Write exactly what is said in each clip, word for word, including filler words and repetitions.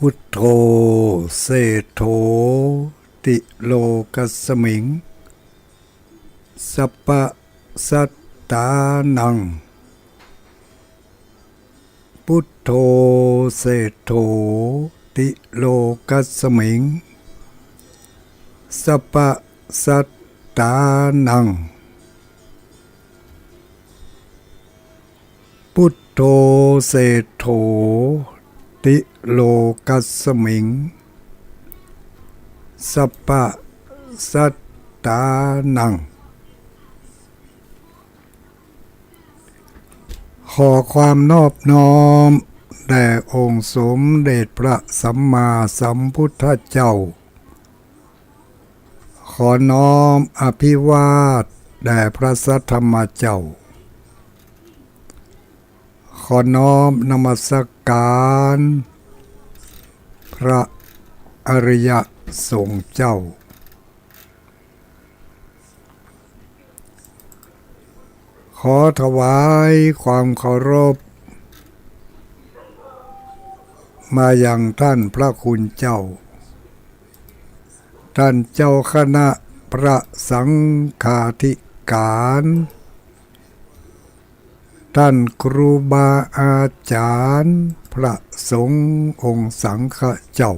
พุทโธ เศรษฐโถ ติโลกัสมิง สัพพะสัตตานัง พุทโธ เศรษฐโถ ติโลกัสมิง สัพพะสัตตานัง พุทโธ เศรษฐโถ ติโลกัสมิง สัพพะสัตตานัง ขอความนอบน้อมแด่องค์สมเด็จพระสัมมาสัมพุทธเจ้า ขอน้อมอภิวาทแด่พระสัทธรรมเจ้า ขอน้อมนมัสการพระอริยสงฆ์เจ้า ขอถวายความเคารพ มายังท่านพระคุณเจ้า ท่านเจ้าคณะพระสังฆาธิการ ท่านครูบาอาจารย์พระสงฆ์องค์สังฆเจ้า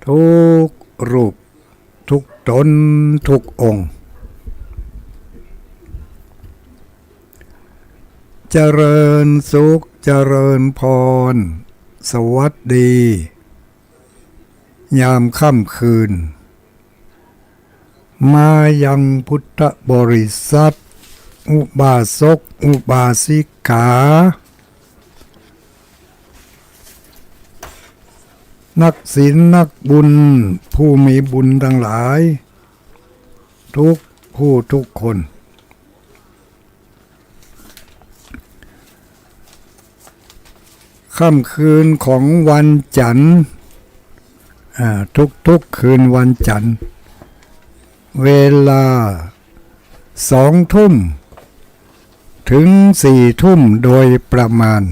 ทุกรูป ทุกตน ทุกองค์ เจริญสุข เจริญพร สวัสดี ยามค่ำคืน มายังพุทธบริษัท อุบาสก อุบาสิกา นักศีลนักบุญ ผู้มีบุญทั้งหลาย ทุกผู้ทุกคน ค่ำคืนของวันจันทร์ อ่า ทุกๆ คืนวันจันทร์ เวลาสองทุ่มถึงสี่ทุ่มโดยประมาณ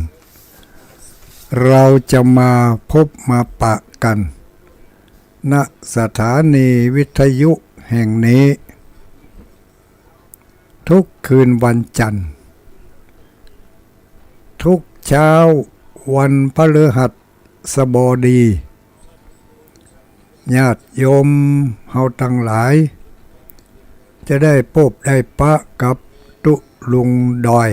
เราจะมาพบมาปะกัน ณ สถานีวิทยุแห่งนี้ ทุกคืนวันจันทร์ ทุกเช้าวันพฤหัสบดี ญาติโยมเฮาตังหลาย จะได้ปบได้ปะกับตุ๊ลุงดอย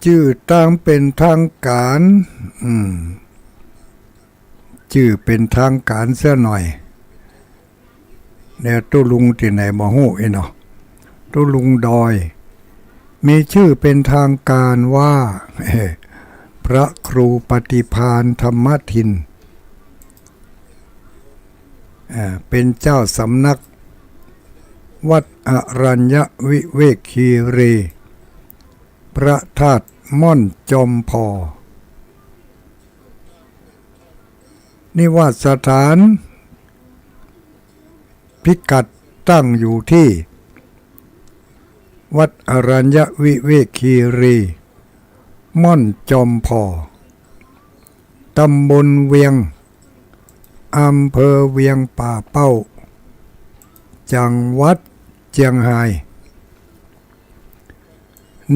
จื้อตางเป๋นตางก๋าน อืม จื้อเป๋นตางก๋านเสียหน่อย แล้วตุ๊ลุงตี้ไหนบ่ฮู้อี้เนาะ ตุ๊ลุงดอย มีจื้อเป๋นตางก๋านว่า พระครูปฏิภาณธรรมทิน อ่า เป๋นเจ้าสำนักวัดอรัญญวิเวกคีรี พระธาตุม่อนจอมผ่อ นิวาสสถาน พิกัดตั้งอยู่ที่วัดอรัญญวิเวกคีรี ม่อนจอมผ่อ ตำบลเวียง อำเภอเวียงป่าเป้า จังหวัดเจียงฮาย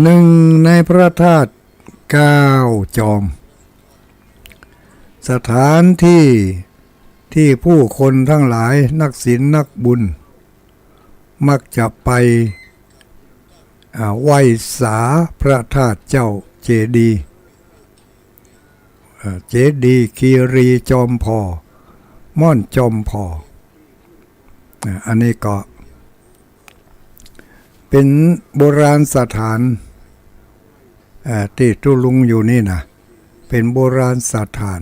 หนึ่งในพระธาตุเก้าจอม สถานที่ที่ผู้คนทั้งหลาย นักศีลนักบุญ มักจะไป อ่า ไหว้สาพระธาตุเจ้าเจดีย์ อ่า เจดีย์คีรีจอมผ่อ ม่อนจอมผ่อ อ่า อันนี้ก็เป๋นโบราณสถาน อ่า ตี้ตุ๊ลุงอยู่นี่นะ เป๋นโบราณสถาน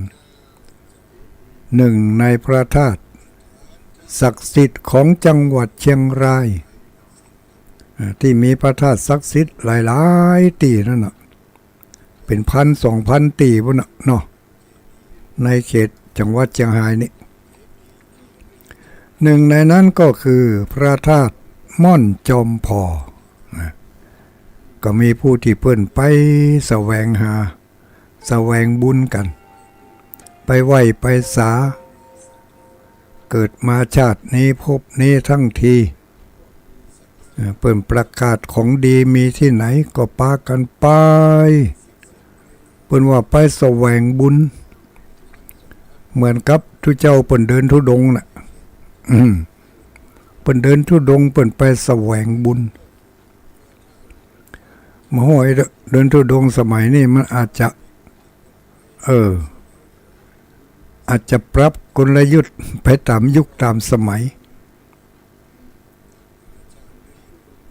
หนึ่งในพระธาตุศักดิ์สิทธิ์ของจังหวัดเชียงราย อ่า ตี้มีพระธาตุศักดิ์สิทธิ์หลายๆ ตี้นั่นน่ะ เป๋นพันสองพันตี้ปู้นน่ะเนาะ ในเขตจังหวัดเชียงฮายนี่ หนึ่งในนั้นก็คือพระธาตุม่อนจอมผ่อ นะ ก็มีผู้ตี้เปิ้นไปแสวงหา แสวงบุญกั๋น ไปไหว้ไปสา เกิดมาชาตินี้ภพนี้ทั้งที เอ่อ เปิ้นประกาศของดีมีตี้ไหนก็ปากั๋นไป เปิ้นว่าไปแสวงบุญ เหมือนกับตุ๊เจ้าเปิ้นเดินธุดงค์น่ะ อืม เปิ้นเดินธุดงค์ เปิ้นไปแสวงบุญ บ่ฮู้ไอ้เดินธุดงค์สมัยนี้มันอาจจะ เออ อาจจะปรับกลยุทธ์ไปต๋ามยุคต๋ามสมัย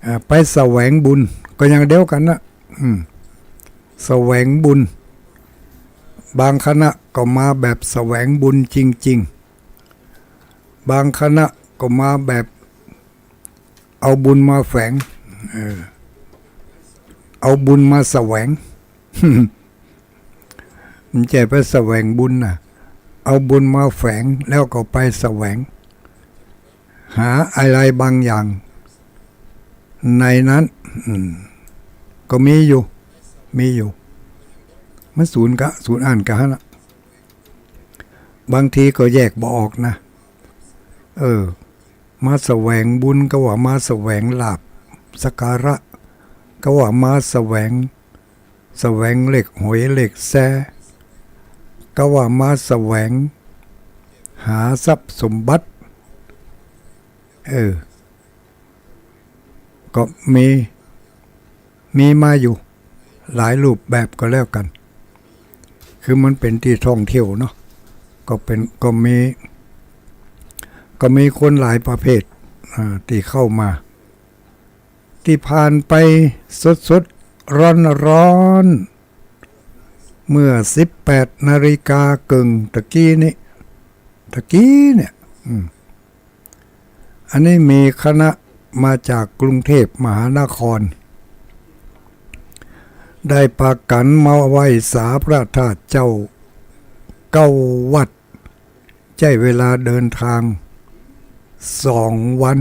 อ่า ไปแสวงบุญ ก็อย่างเดียวกั๋นนะ อืม แสวงบุญ บางคณะก็มาแบบแสวงบุญจริงๆ บางคณะก็มาแบบเอาบุญมาแฝง เออ เอาบุญมาแสวง บ่ใจ้ไปแสวงบุญน่ะ เอาบุญมาแฝงแล้วก็ไปแสวง หาอะไรบางอย่างในนั้น อืม ก็มีอยู่ มีอยู่ มันสูนกะ สูนอั้นกะหั้นน่ะ บางทีก็แยกบ่ออกนะ เออ มาแสวงบุญก็ว่ามาแสวงลาภสักการะ ก็ว่ามาแสวง แสวงเลขหวยเลขแซ ก็ว่ามาแสวงหาทรัพย์สมบัติ เออ ก็มี มีมาอยู่หลายรูปแบบก็แล้วกั๋น คือมันเป๋นตี้ท่องเที่ยวเนาะ ก็เป๋น ก็มี ก็มีคนหลายประเภท อ่า ตี้เข้ามา ตี้ผ่านไปสดๆ ร้อนๆ เมื่อสิบแปดนาฬิกาเกิ่งตะกี้นี้ ตะกี้เนี่ย อืม อันนี้มีคณะมาจากกรุงเทพมหานคร ได้ปากั๋นมาไหว้สาพระธาตุเจ้าเก้าวัด ใจ๊เวลาเดินทางสองวัน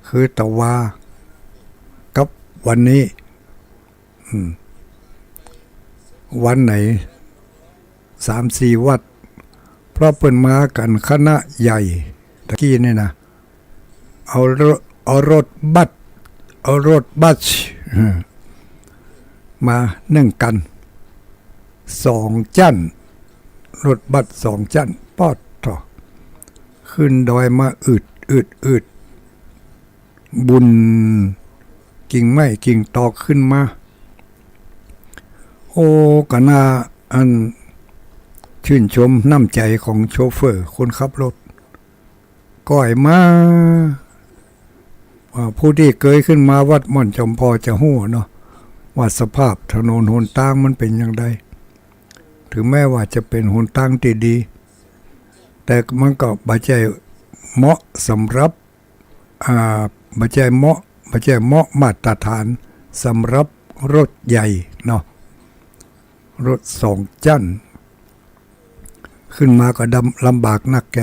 คือตะวากับวันนี้ อืม วันไหน สามสี่วัด เพราะเปิ้นมากั๋นคณะใหญ่ ตะกี้นี่นะ เอารถ เอารถบัส เอารถบัส เออ มานึ่งกั๋น สองจั๊น รถบัสสองจั๊น ป๊อดโธ่ ขึ้นดอยมาอืด อืด อืด บุ่นกิ่งไม้กิ่งตอกขึ้นมา โอ้ ก็น่าอันชื่นชมน้ำใจ๋ของโชเฟอร์คนขับรถ ก้อยมา อ่า ผู้ตี้เกยขึ้นมาวัดม่อนจอมพอจะฮู้เนาะ ว่าสภาพถนนหนตางมันเป๋นอย่างใด ถึงแม้ว่าจะเป๋นหนตางตี้ดี แต่มันก็บ่ใจ้เหมาะสำหรับ อ่า บ่ใจ้เหมาะ บ่ใจ้เหมาะมาตรฐานสำหรับรถใหญ่เนาะ รถสองจั๊น ขึ้นมาก็ดำ ลำบากนักแก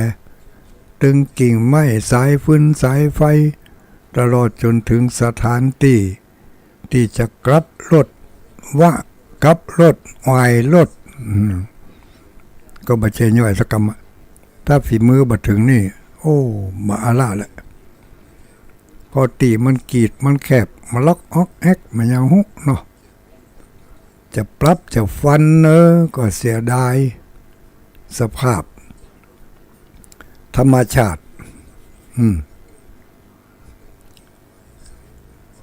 ตึงกิ่งไม้ สายฟืน สายไฟ ตลอดจ๋นเถิงสถานตี้ ตี้จะกลับรถ วะ กลับรถ ไหว้รถ อืม ก็บ่ใจ้ย่อยสักกำอะ ถ้าฝีมือบ่เถิงนี่ โอ้ บ่อาละแหละ เพราะตี้มันกีด มันแคบ มันล็อกอ๊อกแอ๊ก บ่ยาวฮู้เนาะ จะปรับจะฟันเนอะ ก็เสียดายสภาพธรรมชาติ อืม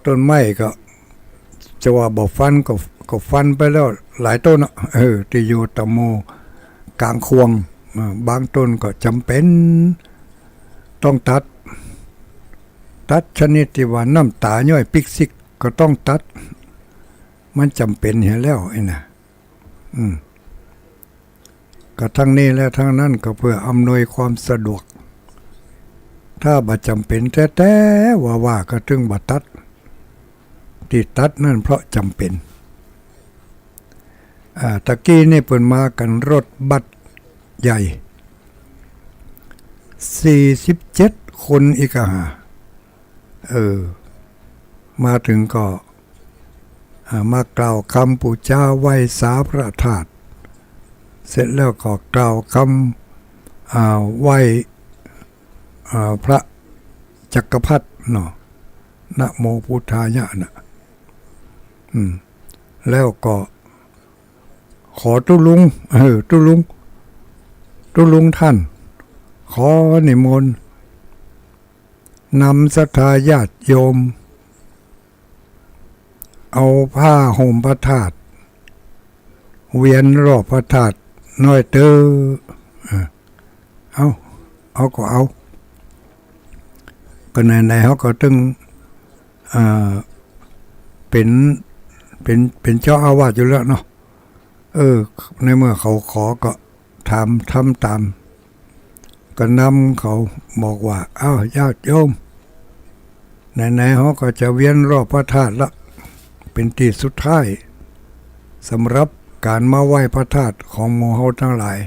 ต้นไม้ก็จะว่าบ่ฟันก็ ก็ฟันไปแล้วหลายต้นอะ เออ ตี้อยู่ตะหมู่ก๋างข่วง เออ บางต้นก็จ๋ำเป๋นต้องตัด ตัดชนิดตี้ว่าน้ำต๋าย้อยปิ๊กซิกก็ต้องตัด มันจ๋ำเป๋นเหียแล้วไอ้น่ะ อืม ก็ทั้งนี้และทั้งนั้นก็เพื่ออำนวยความสะดวก ถ้าบ่จ๋ำเป๋นแต๊ๆ ว่าๆ ก็ตึงบ่ตัด ตี้ตัดนั้นเพราะจ๋ำเป๋น อ่า ตะกี้นี่เปิ้นมากั๋นรถบัสใหญ่ สี่สิบเจ็ดคนอีกอะ เออ มาเถิงก็ อ่า มากล่าวกำปู๋จาไหว้สาพระธาตุ เสร็จแล้วก็กล่าวกำ อ่า ไหว้ อ่า พระจักรพรรดิเนาะ นะโมพุทธายะนะ อืม แล้วก็ขอตุ๊ลุง เออ ตุ๊ลุง ตุ๊ลุงท่าน ขอนิมนต์นำศรัทธาญาติโยม เอาผ้าห่มพระธาตุ เวียนรอบพระธาตุหน้อยเต๊อะ เออ เอา เอาก็เอา ก็ไหนๆ เขาก็ตึง เอ่อ เป๋น เป๋น เป๋นเจ้าอาวาสอยู่แล้วเนาะ เออ ในเมื่อเขาขอก็ถาม ทำต๋าม ก็นำเขาบอกว่า อ้าว ญาติโยม ไหนๆ เขาก็จะเวียนรอบพระธาตุละ เป๋นตี้สุดท้าย สำหรับก๋านมาไหว้พระธาตุของหมู่เฮาตังหลาย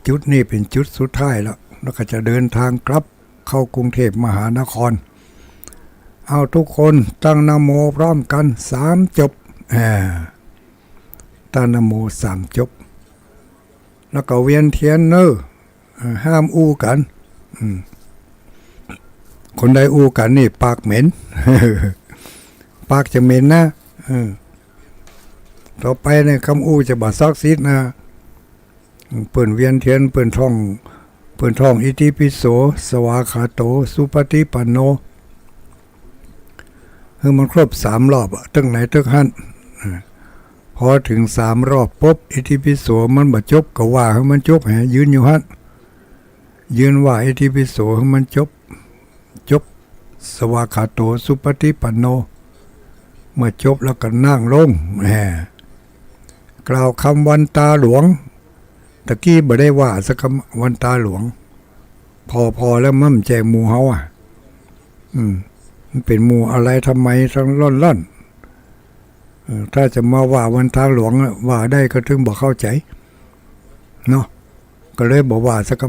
จุดนี้เป๋นจุดสุดท้ายละ แล้วก็จะเดินทางกลับเข้ากรุงเทพมหานคร เอา ทุกคนตั้งนะโมพร้อมกั๋นสามจบ อ่า ตั้งนะโมสามจบ แล้วก็เวียนเตียนเน่อ เออ ห้ามอู้กั๋น อืม คนใดอู้กั๋นนี่ปากเหม็น ปากจะเหม็นนะ เออ ต่อไปเนี่ยกำอู้จะบ่ศักดิ์สิทธิ์นะ เปิ้นเวียนเตียน เปิ้นท่อง เปิ้นท่องอิติปิโส สวากขาโต สุปฏิปันโน หื้อมันครบสามรอบอะ ตึกไหนตึกหั้น เออ พอเถิงสามรอบปุ๊บ อิติปิโสมันบ่จบ ก็ว่าหื้อมันจบ หื้อยืนอยู่หั้น ยืนว่าอิติปิโสหื้อมันจบ จบ สวากขาโต สุปฏิปันโน เมื่อจบแล้วก็นั่งลง แหม กล่าวกำวันตาหลวง ตะกี้บ่ได้ว่าสักกำ วันตาหลวง ผ่อๆ แล้วมันบ่ใจ้หมู่เฮาอะ อืม มันเป๋นหมู่อาลัยธรรมัยตังล่อนๆ เออ ถ้าจะมาว่าวันตาหลวงอะ ว่าได้ก็ตึงบ่เข้าใจ๋ เนาะ ก็เลยบ่ว่าสักกำ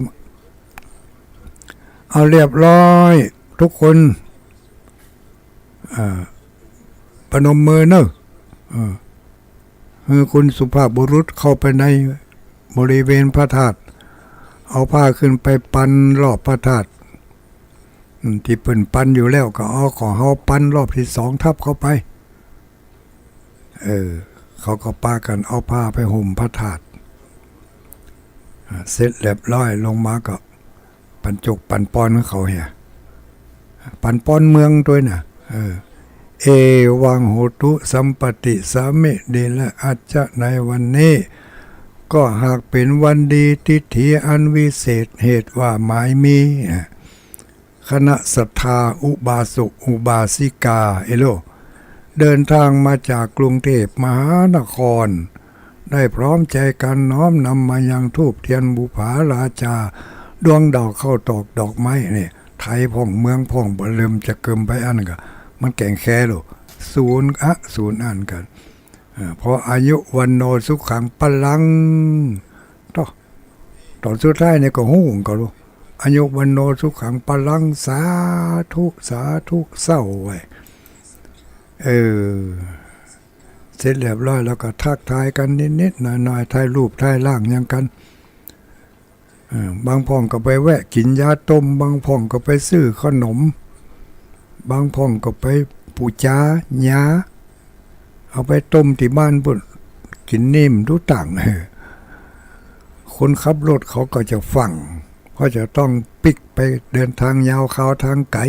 เอา เรียบร้อย ทุกคน อ่า ประนมมือเน่อ เออ หื้อคุณสุภาพบุรุษเข้าไปในบริเวณพระธาตุ เอาผ้าขึ้นไปปันรอบพระธาตุ อืม ตี้เปิ้นปันอยู่แล้ว ก็เอาของเฮาปันรอบตี้สองทับเข้าไป เออ เขาก็ปากั๋นเอาผ้าไปห่มพระธาตุ อ่า เสร็จเรียบร้อย ลงมาก็ปั๋นจกปั๋นปอนของเขาเหีย ปั๋นปอนเมืองตวยนะ เออ เอวังโหตุสัมปติสามิ ดีแล้ว อาจจะในวันนี้ ก็หากเป๋นวันดี ทิฏฐิอันวิเศษ เหตุว่าหมายมี นะ คณะศรัทธาอุบาสกอุบาสิกา เอโล เดินทางมาจากกรุงเทพมหานคร ได้พร้อมใจ๋กั๋นน้อมนำมายังธูปเตียนบุปผาราจา ดวงดาวข้าวตอกดอกไม้ นี่ ไทยพ่องเมืองพ่องบ่เริ่มจะเกิ่มไปอั้นก็ มันแก่งแคโล สูนย์อะ สูนย์อั้นกั๋น อ่า เพราะอายุวัณโณสุขังพลัง ต่อ ต๋อนสุดท้ายนี่ก็ฮู้กั๋นโล อายุวัณโณสุขังพลัง สาธุ สาธุ เศร้าไว้ เออ เสร็จเรียบร้อยแล้วก็ทักทายกั๋นนิดๆ หน่อยๆ ถ่ายรูปถ่ายร่างหยังกั๋น เออ บางพ่องก็ไปแวะกิ๋นยาต้ม บางพ่องก็ไปซื้อขนม บางพ่องก็ไปปู๋จายา เอาไปต้มตี้บ้านปุ้น กิ๋นนิ่มตุ๊ตัง คนขับรถเขาก็จะฟั่ง เพราะจะต้องปิ๊กไปเดินทางยาวคราวทางไก๋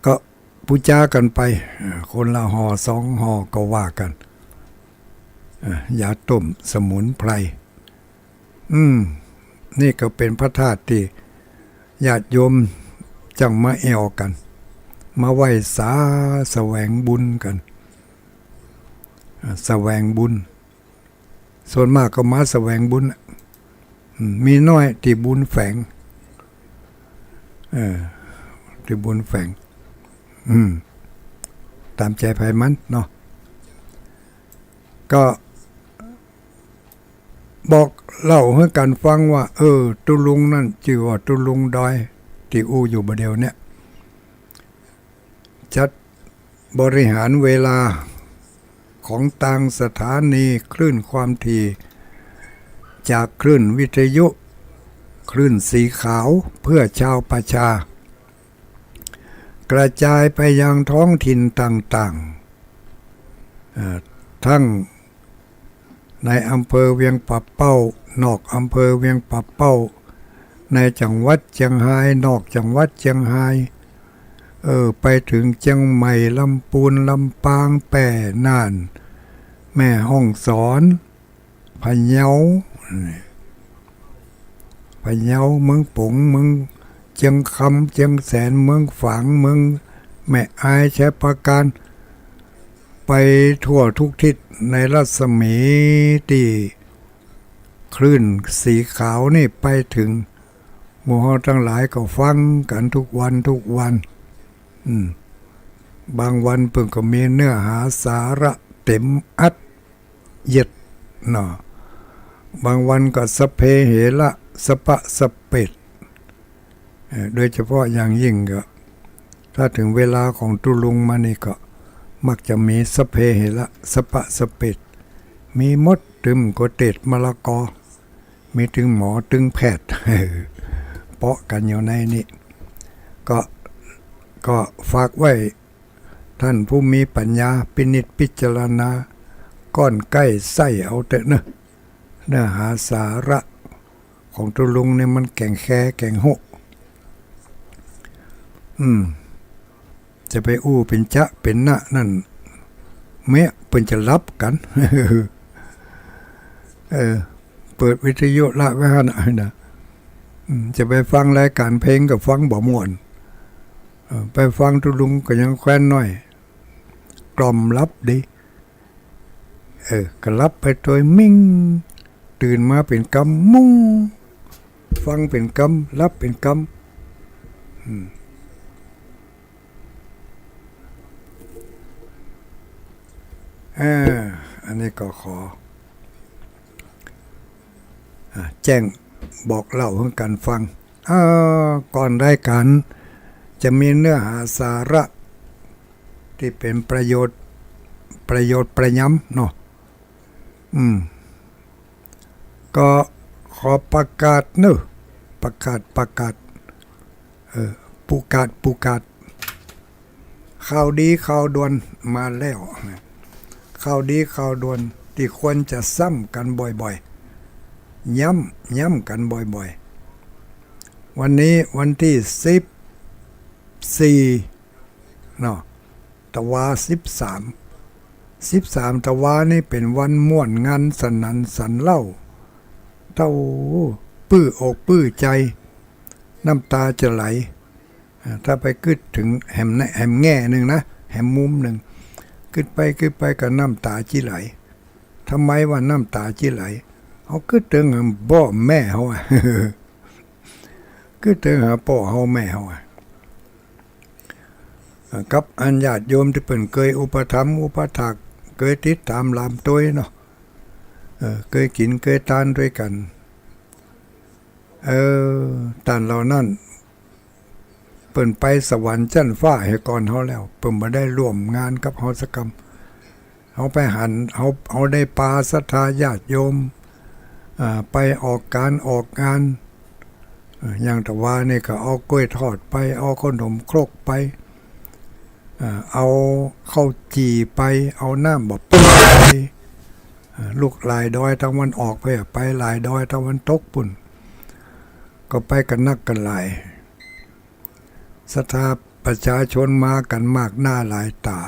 ก็ปู๋จากั๋นไป เออ คนละห่อสองห่อก็ว่ากั๋น เออ ยาต้มสมุนไพร อืม นี่ก็เป๋นพระธาตุตี้ญาติโยมจั่งมาแอ่วกั๋น มาไหว้สา แสวงบุญกั๋น อ่า แสวงบุญ ส่วนมากก็มาแสวงบุญอะ อืม มีน้อยตี้บุญแฝง เออ ตี้บุญแฝง อืม ต๋ามใจ๋ใผมันเนาะ ก็บอกเล่าหื้อกั๋นฟังว่า เออ ตุ๊ลุงนั้นจื้อว่าตุ๊ลุงดอย ตี้อู้อยู่บ่าเดี่ยวเนี้ย จัด บริหารเวลาของตางสถานีคลื่นความถี่ จากคลื่นวิทยุ คลื่นสีขาวเพื่อชาวประชา กระจายไปยังท้องถิ่นต่างๆ เอ่อ ทั้งในอำเภอเวียงป่าเป้า นอกอำเภอเวียงป่าเป้า ในจังหวัดเจียงฮาย นอกจังหวัดเจียงฮาย เออ ไปเถิงเจียงใหม่ ลำปูน ลำปาง แป้ น่าน แม่ฮ่องสอน พะเยา พะเยา เมืองป๋ง เมืองเจียงคำ เจียงแสน เมืองฝาง เมืองแม่อาย ชัยปราการ ไปทั่วทุกทิศในรัศมีตี้คลื่นสีขาวนี่ไปเถิง หมู่เฮาตังหลายก็ฟังกั๋นทุกวันทุกวัน อืม บางวันเปิ้นก็มีเนื้อหาสาระเต๋มอัด เย็ดเนาะ บางวันก็สัพเพเหระ สะปะสะเปด เอ่อ โดยเฉพาะอย่างยิ่งก็ ถ้าเถิงเวลาของตุ๊ลุงมานี่ก็ มักจะมีสัพเพเหระ สะปะสะเปด มีหมด ตึงก๋วยเตี๋ยวมะละกอ มีตึงหมอตึงแพทย์ เปาะกั๋นอยู่ในนี้ ก็ ก็ฝากไว้ ท่านผู้มีปัญญาพินิจพิจารณา ก้อนใก้ไส้เอาเต๊อะเนอะ เนื้อหาสาระของตุ๊ลุงนี่มันแก่นแก่นฮู้ อืม จะไปอู้เป๋นจ๊ะเป๋นนะนั่น แม้เปิ้นจะหลับกั๋น เออ เปิดวิทยุละไว้หั้นน่ะนะ อืม จะไปฟังรายก๋านเพลงก็ฟังบ่ม่วน เออ ไปฟังตุ๊ลุงก็ยังแควนน้อย กล่อมหลับดี เออ ก็หลับไปตวยมิ่ง ตื่นมาเป๋นกำมุ่ง ฟังเป๋นกำ หลับเป๋นกำ อืม เออ อันนี้ก็ขอ อ่ะ แจ้งบอกเล่าหื้อกั๋นฟัง เอ่อ ก่อนรายก๋านจะมีเนื้อหาสาระตี้เป๋นประโยชน์ ประโยชน์ประยำเนาะ อืม ก็ขอประกาศเนอะ ประกาศ ประกาศ เออ ปูกาศ ปูกาศ ข่าวดีข่าวด่วนมาแล้วนะ ข่าวดีข่าวด่วนตี้ควรจะซ้ำกั๋นบ่อยๆ ย้ำ ย้ำกั๋นบ่อยๆ วันนี้วันตี้สิบสี่เนาะ ตะวาสิบสาม สิบสามตะวานี่เป๋นวันม่วนงานสนั่นสันเล้า เต้าปื้บอกปื้ใจ น้ำต๋าจะไหล อ่า ถ้าไปกึ๊ดเถิงแหมแน่ แหมแง่นึ่งนะ แหมมุมนึ่ง กึ๊ดไปกึ๊ดไปก็น้ำต๋าจิไหล ทำไมว่าน้ำต๋าจิไหล เฮากึ๊ดเถิงหาป้อแม่เฮาอะ กึ๊ดเถิงหาป้อเฮาแม่เฮาอะ อ่า กับอันญาติโยมตี้เปิ้นเกยอุปถัมภ์อุปถาก เกยติดต๋ามหลามตวยเนาะ เออ เกยกิ๋นเกยตานตวยกั๋น เออ ต้านเหล่านั้น เปิ้นไปสวรรค์จั๊นฟ้าเหียก่อนเฮาแล้ว เปิ้นบ่ได้ร่วมงานกับเฮาสักกำ เฮาไปหัน เฮา เฮาได้ปาศรัทธาญาติโยม อ่า ไปออกก๋านออกงาน เอ่อ อย่างตะวานี่ก็เอาก้วยทอดไป เอาขนมครกไป เอ่อ เอาข้าวจี่ไป เอาน้ำบ่าปูไป เอ่อ ลูกหลายดอยตางวันออกไป ไปหลายดอยตางวันตกปู้น ก็ไปกั๋นนักกั๋นหลาย ศรัทธาประชาชนมากั๋นมากหน้าหลายต๋า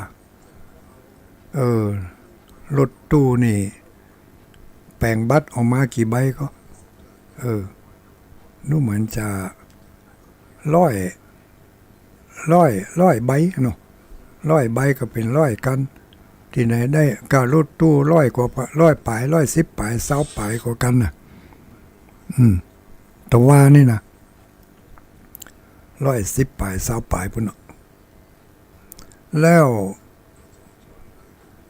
เออ รถตู้นี่ แป๋งบัตรออกมากี่ใบก็ เออ ดูเหมือนจะร้อย ร้อย ร้อยใบเนาะ ร้อยใบก็เป๋นร้อยคัน ตี้ไหนได้ ก้ารถตู้ร้อยกว่า ร้อยป๋าย ร้อยสิบป๋าย ซาวป๋ายกว่าคันน่ะ อืม ตะวานี่นะ ร้อยสิบป๋าย ซาวป๋ายปู้นเนาะ แล้ว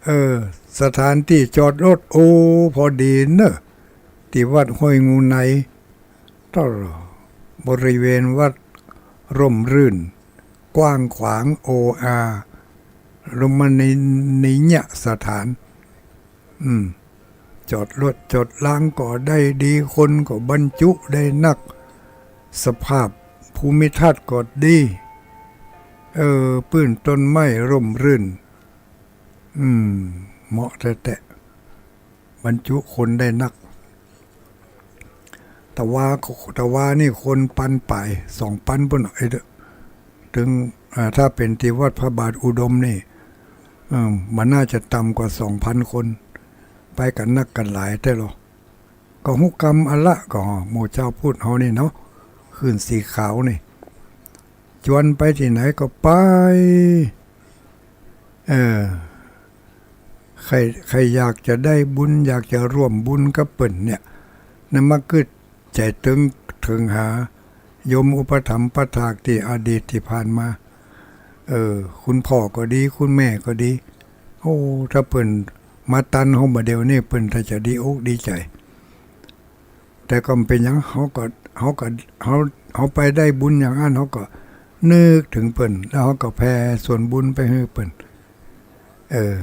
เออ สถานตี้จอดรถ โอ้ พอดีเนอะ ตี้วัดห้วยงูใน ตลอดบริเวณวัดร่มรื่น กว้างขวาง โออา รมณียสถาน อืม จอดรถจอดลาก็ได้ดี คนก็บรรจุได้นัก สภาพภูมิทัศน์ก็ดี เออ ปื้นต้นไม้ร่มรื่น อืม เหมาะแต๊ๆ บรรจุคนได้นัก ตะวา ตะวานี่คนปันป๋าย สองปันปู้น เอ้ย เถิง อ่า ถ้าเป๋นตี้วัดพระบาทอุดมนี่ เออ มันน่าจะต่ำกว่าสองปันคน ไปกั๋นนักกั๋นหลายแต๊ลอ ก็ฮู้กำอันละ ก็หมู่จาวพุทธเฮานี่เนาะ ขึ้นสีขาวนี่ จวนไปตี้ไหนก็ไป เออ ใผ ใผอยากจะได้บุญ อยากจะร่วมบุญกับเปิ้นเนี่ย นั้นมากึ๊ดใจ๋เถิง เถิงหา โยมอุปถัมภ์ประถากตี้อดีตตี้ผ่านมา เออ คุณพ่อก็ดี คุณแม่ก็ดี โอ้ ถ้าเปิ้นมาตันเฮาบ่าเดี่ยวนี้ เปิ้นถ้าจะดีอกดีใจ๋ แต่ก็บ่เป๋นหยัง เฮาก็ เฮาก็ เฮา เฮาไปได้บุญอย่างอั้น เฮาก็นึกเถิงเปิ้น แล้วเฮาก็แผ่ส่วนบุญไปหื้อเปิ้น เออ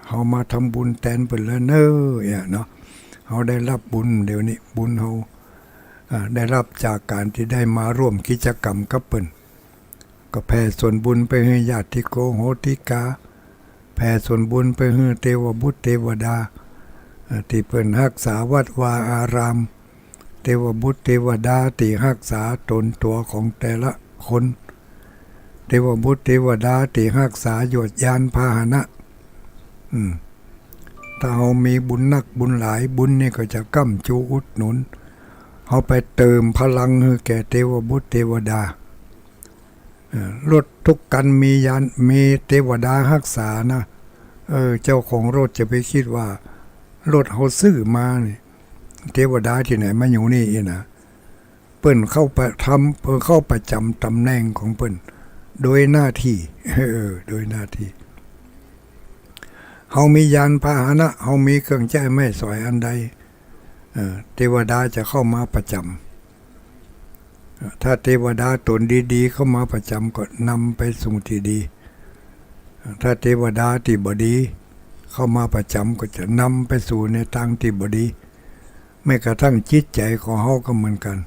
เฮามาทำบุญแตนเปิ้นแล้วเน่อ เนี่ยเนาะ เฮาได้ฮับบุญ เดี๋ยวนี้บุญเฮา อ่า ได้ฮับจากก๋านตี้ได้มาร่วมกิจกรรมกับเปิ้น ก็แผ่ส่วนบุญไปหื้อญาติโกโหติกา แผ่ส่วนบุญไปหื้อเตวบุตรเตวดา เอ่อ ตี้เปิ้นฮักษาวัดวาอาราม เตวบุตรเตวดาตี้ฮักษาต๋นตั๋วของแต่ละคน เตวบุตรเตวดาตี้ฮักษายวดยานพาหนะ อืม ถ้าเฮามีบุญนักบุญหลาย บุญนี่ก็จะก้ำจูอุดหนุน เฮาไปเติมพลังหื้อแก่เตวบุตรเตวดา เอ่อ รถกู้คันมียาน มีเตวดาฮักษานะ เออ เจ้าของรถจะไปกึ๊ดว่ารถเฮาซื้อมานี่ เตวดาตี้ไหนมาอยู่นี่อีกนะ เปิ้นเข้าไปทำ เปิ้นเข้าประจ๋ำต๋ำแหน่งของเปิ้น โดยหน้าตี้ เออ โดยหน้าตี้ เฮามียานพาหนะ เฮามีเครื่องใจ๊ไม้สอยอันใด เอ่อ เตวดาจะเข้ามาประจ๋ำ ถ้าเตวดาต๋นดีๆ เข้ามาประจ๋ำก็นำไปสู่ตี้ดี ถ้าเตวดาตี้บ่ดีเข้ามาประจ๋ำก็จะนำไปสู่ในตางตี้บ่ดี แม้กระทั่งจิตใจ๋ของเฮาก็เหมือนกั๋น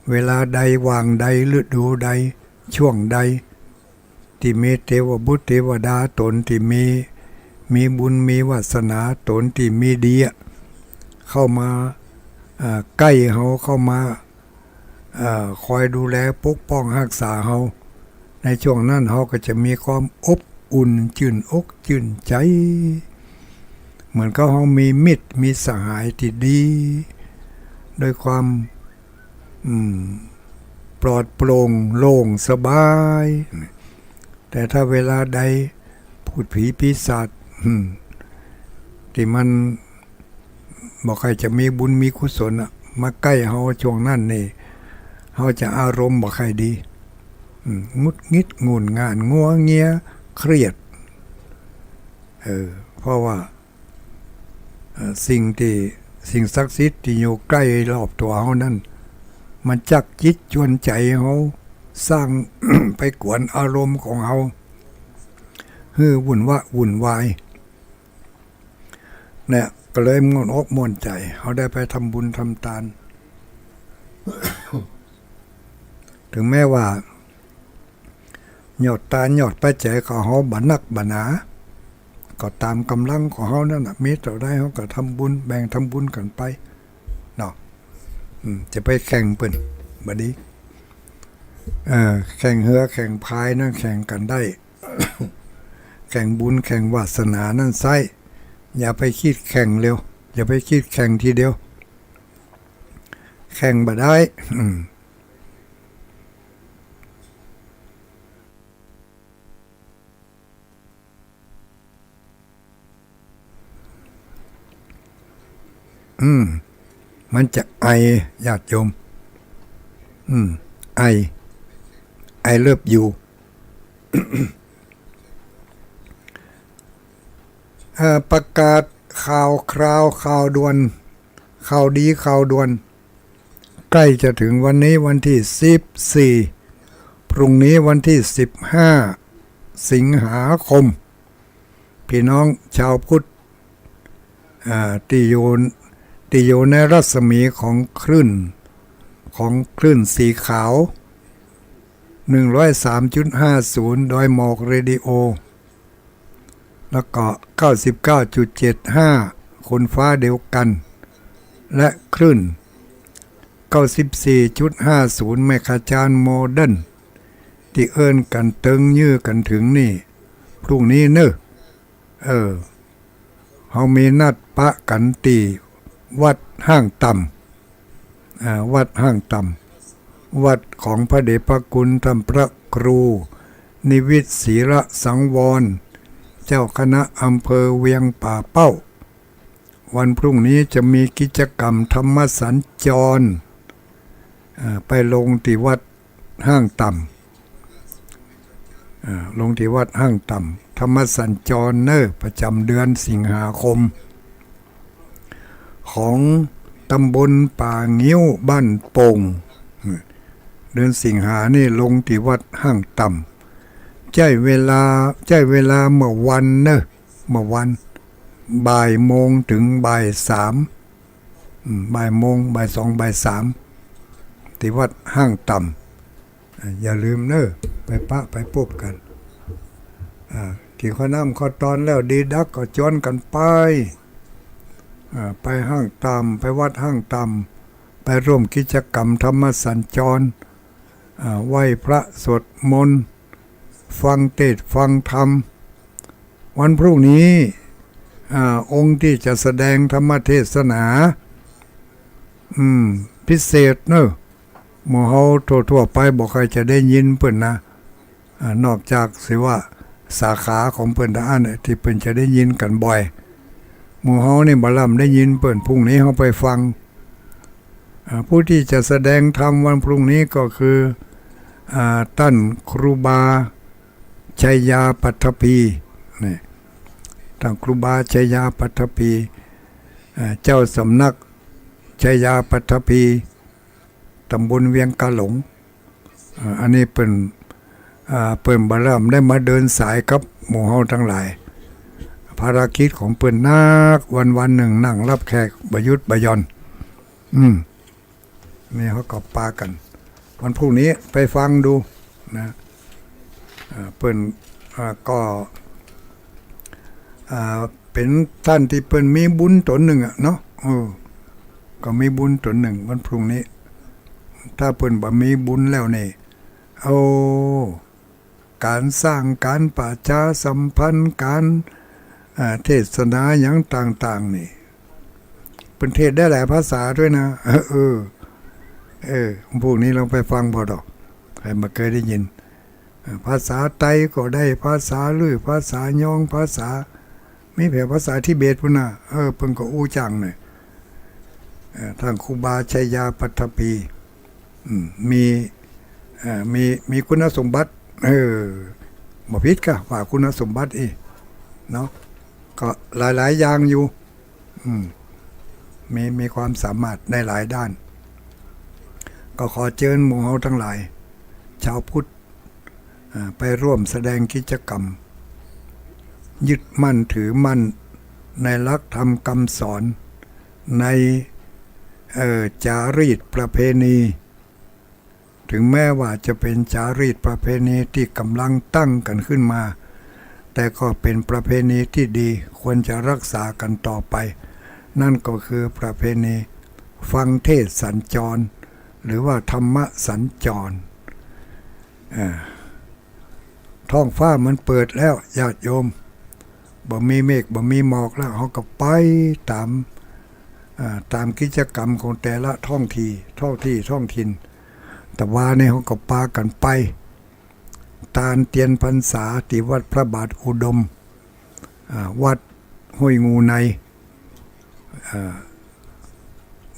เวลาใด หว่างใด ฤดูใด ช่วงใด ตี้มีเตวบุตรเตวดาต๋นตี้มี มีบุญมีวาสนาต๋นตี้มีดีอะ เข้ามา อ่า ใก้เฮา เข้ามา อ่า คอยดูแลปกป้องฮักษาเฮา ในช่วงนั้นเฮาก็จะมีความอบอุ่นจื้นอกจื้นใจ๋ เหมือนกับเฮามีมิตรมีสหายตี้ดี โดยความ อืม ปลอดโปร่งโล่งสบาย แต่ถ้าเวลาใดพูดผีปีศาจ อืม ตี้มันบ่ใค่จะมีบุญมีกุศลอะ มาใก้เฮาช่วงนั้นนี่ เฮาจะอารมณ์บ่ใค่ดี อืม หงุดหงิด หงุ่นง่าน งัวเงีย เครียด เออ เพราะว่า เอ่อ สิ่งตี้ สิ่งศักดิ์สิทธิ์ตี้อยู่ใก้รอบตั๋วเฮานั้น มันจักจิตจวนใจ๋เฮา สร้าง ไปกวนอารมณ์ของเฮา หื้อวุ่นวะวุ่นวาย เนี่ย ก็เลยม่วนอกม่วนใจ๋ เฮาได้ไปทำบุญทำตาน ถึงแม้ว่า ยอดตานยอดปัจจัยของเฮาบ่นักบ่หนา ก็ต๋ามก๋ำลังของเฮานั่นน่ะ มีเต้าใดเฮาก็ทำบุญ แบ่งทำบุญกั๋นไป เนาะ อืม จะไปแข่งเปิ้น บ่ดี เอ่อ แข่งเฮือแข่งพายนั้นแข่งกั๋นได้ แข่งบุญแข่งวาสนานั้นใส้ อย่าไปกึ๊ดแข่งเร็ว อย่าไปกึ๊ดแข่งทีเดียว แข่งบ่ได้ อืม อืม มันจะไอ ญาติโยม อืม ไอ ไอเลิฟยู เอ่อ ประกาศข่าวคราว ข่าวด่วน ข่าวดี ข่าวด่วน ใกล้จะถึงวันนี้วันตี้สิบสี่ พรุ่งนี้วันตี้สิบห้า สิงหาคม พี่น้องชาวพุทธ อ่า ตี้อยู่ ตี้อยู่ในรัศมีของคลื่น ของคลื่นสีขาว หนึ่งร้อยสามจุดห้าศูนย์ ดอยหมอกเรดิโอ แล้วก็ เก้าสิบเก้าจุดเจ็ดห้า คนฟ้าเดียวกัน และคลื่น เก้าสิบสี่จุดห้าศูนย์ เมกะจารโมเดิร์น ตี้เอิ้นกั๋นเติงยื้อกั๋นเถิงนี่ พรุ่งนี้เน่อ เออ เฮามีนัดปะกั๋นตี้วัดห้างต่ำ อ่า วัดห้างต่ำ วัดของพระเดชพระคุณท่านพระครูนิวิตศิระสังวร เจ้าคณะอำเภอเวียงป่าเป้า วันพรุ่งนี้จะมีกิจกรรมธรรมสัญจร อ่า ไปลงตี้วัดห้างต่ำ อ่า ลงตี้วัดห้างต่ำ ธรรมสัญจรเน่อ ประจ๋ำเดือนสิงหาคม ของตำบลป่างิ้วบ้านโป่ง เดือนสิงหานี่ลงตี้วัดห้างต่ำ ใจ๊เวลา ใจ๊เวลาเมื่อวันเน่อ เมื่อวัน บ่ายโมงถึงบ่ายสาม อืม บ่ายโมง บ่ายสอง บ่ายสาม ตี้วัดห้างต่ำ อ่า อย่าลืมเน่อ ไปปะไปปบกั๋น อ่า กิ๋นข้าวน้ำข้าวตอนแล้วดีดักก็จวนกั๋นไป อ่า ไปห้างต่ำ ไปวัดห้างต่ำ ไปร่วมกิจกรรมธรรมสัญจร อ่า ไหว้พระสวดมนต์ ฟังเทศน์ฟังธรรม วันพรุ่งนี้ อ่า องค์ที่จะแสดงธรรมเทศนา อืม พิเศษเน่อ หมู่เฮาทั่วๆ ไปบ่ค่อยจะได้ยินเปิ้นนะ อ่า นอกจากสิว่าสาขาของเปิ้นตะอั้นเนี่ย ตี้เปิ้นจะได้ยินกั๋นบ่อย หมู่เฮานี่บ่ล่ำได้ยินเปิ้น พรุ่งนี้เฮาไปฟัง อ่า ผู้ที่จะแสดงธรรมวันพรุ่งนี้ก็คือ อ่า ต้านครูบาชัยยาปัตถภี นี่ ต้านครูบาชัยยาปัตถภี อ่า เจ้าสำนักชัยยาปัตถภี ตำบลเวียงกาหลง อ่า อันนี้เปิ้น อ่า เปิ้นบ่ล่ำได้มาเดินสายกับหมู่เฮาตังหลาย ภารกิจของเปิ้นนัก วันๆ นึ่งนั่งฮับแขกบ่หยุดบ่หย่อน อืม นี่เฮาก็ปากั๋น วันพรุ่งนี้ไปฟังดูนะ อ่า เปิ้น อ่า ก็ อ่า เป๋นต้านตี้เปิ้นมีบุญต๋นนึ่งอะเนาะ เออ ก็มีบุญต๋นนึ่งวันพรุ่งนี้ ถ้าเปิ้นบ่มีบุญแล้วนี่ โอ้ ก๋านสร้าง ก๋านประชาสัมพันธ์ ก๋าน อ่า เทศนาหยังต่างๆ นี่ เปิ้นเทศน์ได้หลายภาษาตวยนะ เออ เออ พรุ่งนี้ลองไปฟังผ่อเถาะ ใผบ่เกยได้ยิน อ่า ภาษาไตก็ได้ ภาษาลื่อ ภาษายอง ภาษา มีแผนภาษาทิเบตปู้นน่ะ เออ เปิ้นก็อู้จั้งเนี่ย เออ ต้านครูบาชัยยาปัตถภี อืม มี เอ่อ มี มีคุณสมบัติ เออ บ่ผิดกา ว่าคุณสมบัติอี้ เนาะ ก็หลายๆ อย่างอยู่ อืม มี มีความสามารถในหลายด้าน ก็ขอเจิญหมู่เฮาตังหลาย ชาวพุทธ อ่า ไปร่วมแสดงกิจกรรม ยึดมั่นถือมั่นในหลักธรรมคำสอน ใน เอ่อ จารีตประเพณี ถึงแม้ว่าจะเป๋นจารีตประเพณีตี้ก่ำลังตั้งกั๋นขึ้นมา แต่ก็เป๋นประเพณีตี้ดี ควรจะรักษากั๋นต่อไป นั่นก็คือประเพณีฟังเทศน์สัญจร หรือว่าธรรมสัญจร อ่า ท้องฟ้ามันเปิดแล้ว ญาติโยม บ่มีเมฆ บ่มีหมอกแล้ว เฮาก็ไปต๋าม อ่า ต๋ามกิจกรรมของแต่ละท้องที่ ท้องที่ ท้องถิ่น ตะวานี่เฮาก็ปากั๋นไป ตานเตียนพรรษาตี้วัดพระบาทอุดม อ่า วัดห้วยงูใน อ่า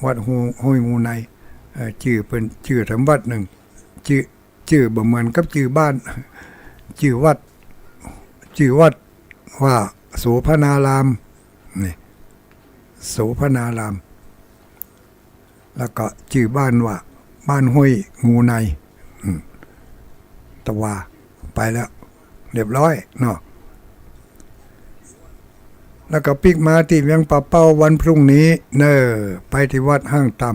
วัดห้วย ห้วยงูใน เอ่อ จื้อเปิ้น จื้อแถมวัดนึ่ง จื้อ จื้อบ่เหมือนกับจื้อบ้าน จื้อวัด จื้อวัดว่าโสภณาราม นี่ โสภณาราม แล้วก็จื้อบ้านว่าบ้านห้วยงูใน อืม ตะวาไปแล้ว เรียบร้อยเนาะ แล้วก็ปิ๊กมาตี้เวียงป่าเป้าวันพรุ่งนี้เน่อ ไปตี้วัดห้างต่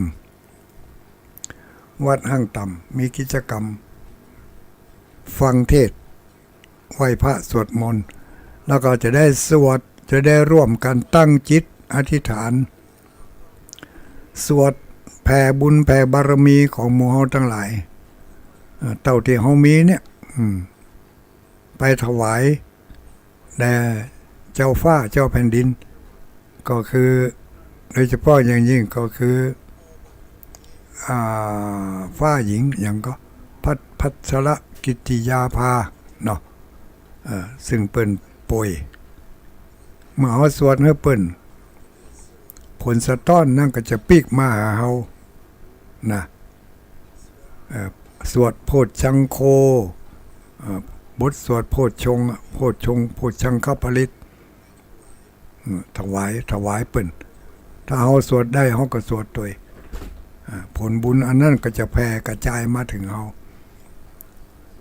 ำ วัดห้างต่ำ มีกิจกรรมฟังเทศน์ ไหว้พระสวดมนต์ แล้วก็จะได้สวด จะได้ร่วมกันตั้งจิตอธิษฐาน สวดแผ่บุญแผ่บารมีของหมู่เฮาตังหลาย เอ่อ เต้าตี้เฮามีเนี่ย อืม ไปถวายแด่เจ้าฟ้าเจ้าแผ่นดิน ก็คือ โดยเฉพาะอย่างยิ่งก็คือ อ่า ฟ้าหญิงหยังก็ พัช- พัชรกิติยาภาเนาะ เอ่อ ซึ่งเปิ้นป่วย เมื่อเฮาสวดหื้อเปิ้น ผลสะท้อนนั้นก็จะปิ๊กมาหาเฮานะ เอ่อ สวดโพชฌังโค เอ่อ บทสวดโพชฌงค์ โพชฌงค์ โพชฌังคปริตร อืม ถวาย ถวายเปิ้น ถ้าเฮาสวดได้เฮาก็สวดตวย อ่า ผลบุญอันนั้นก็จะแผ่กระจายมาเถิงเฮา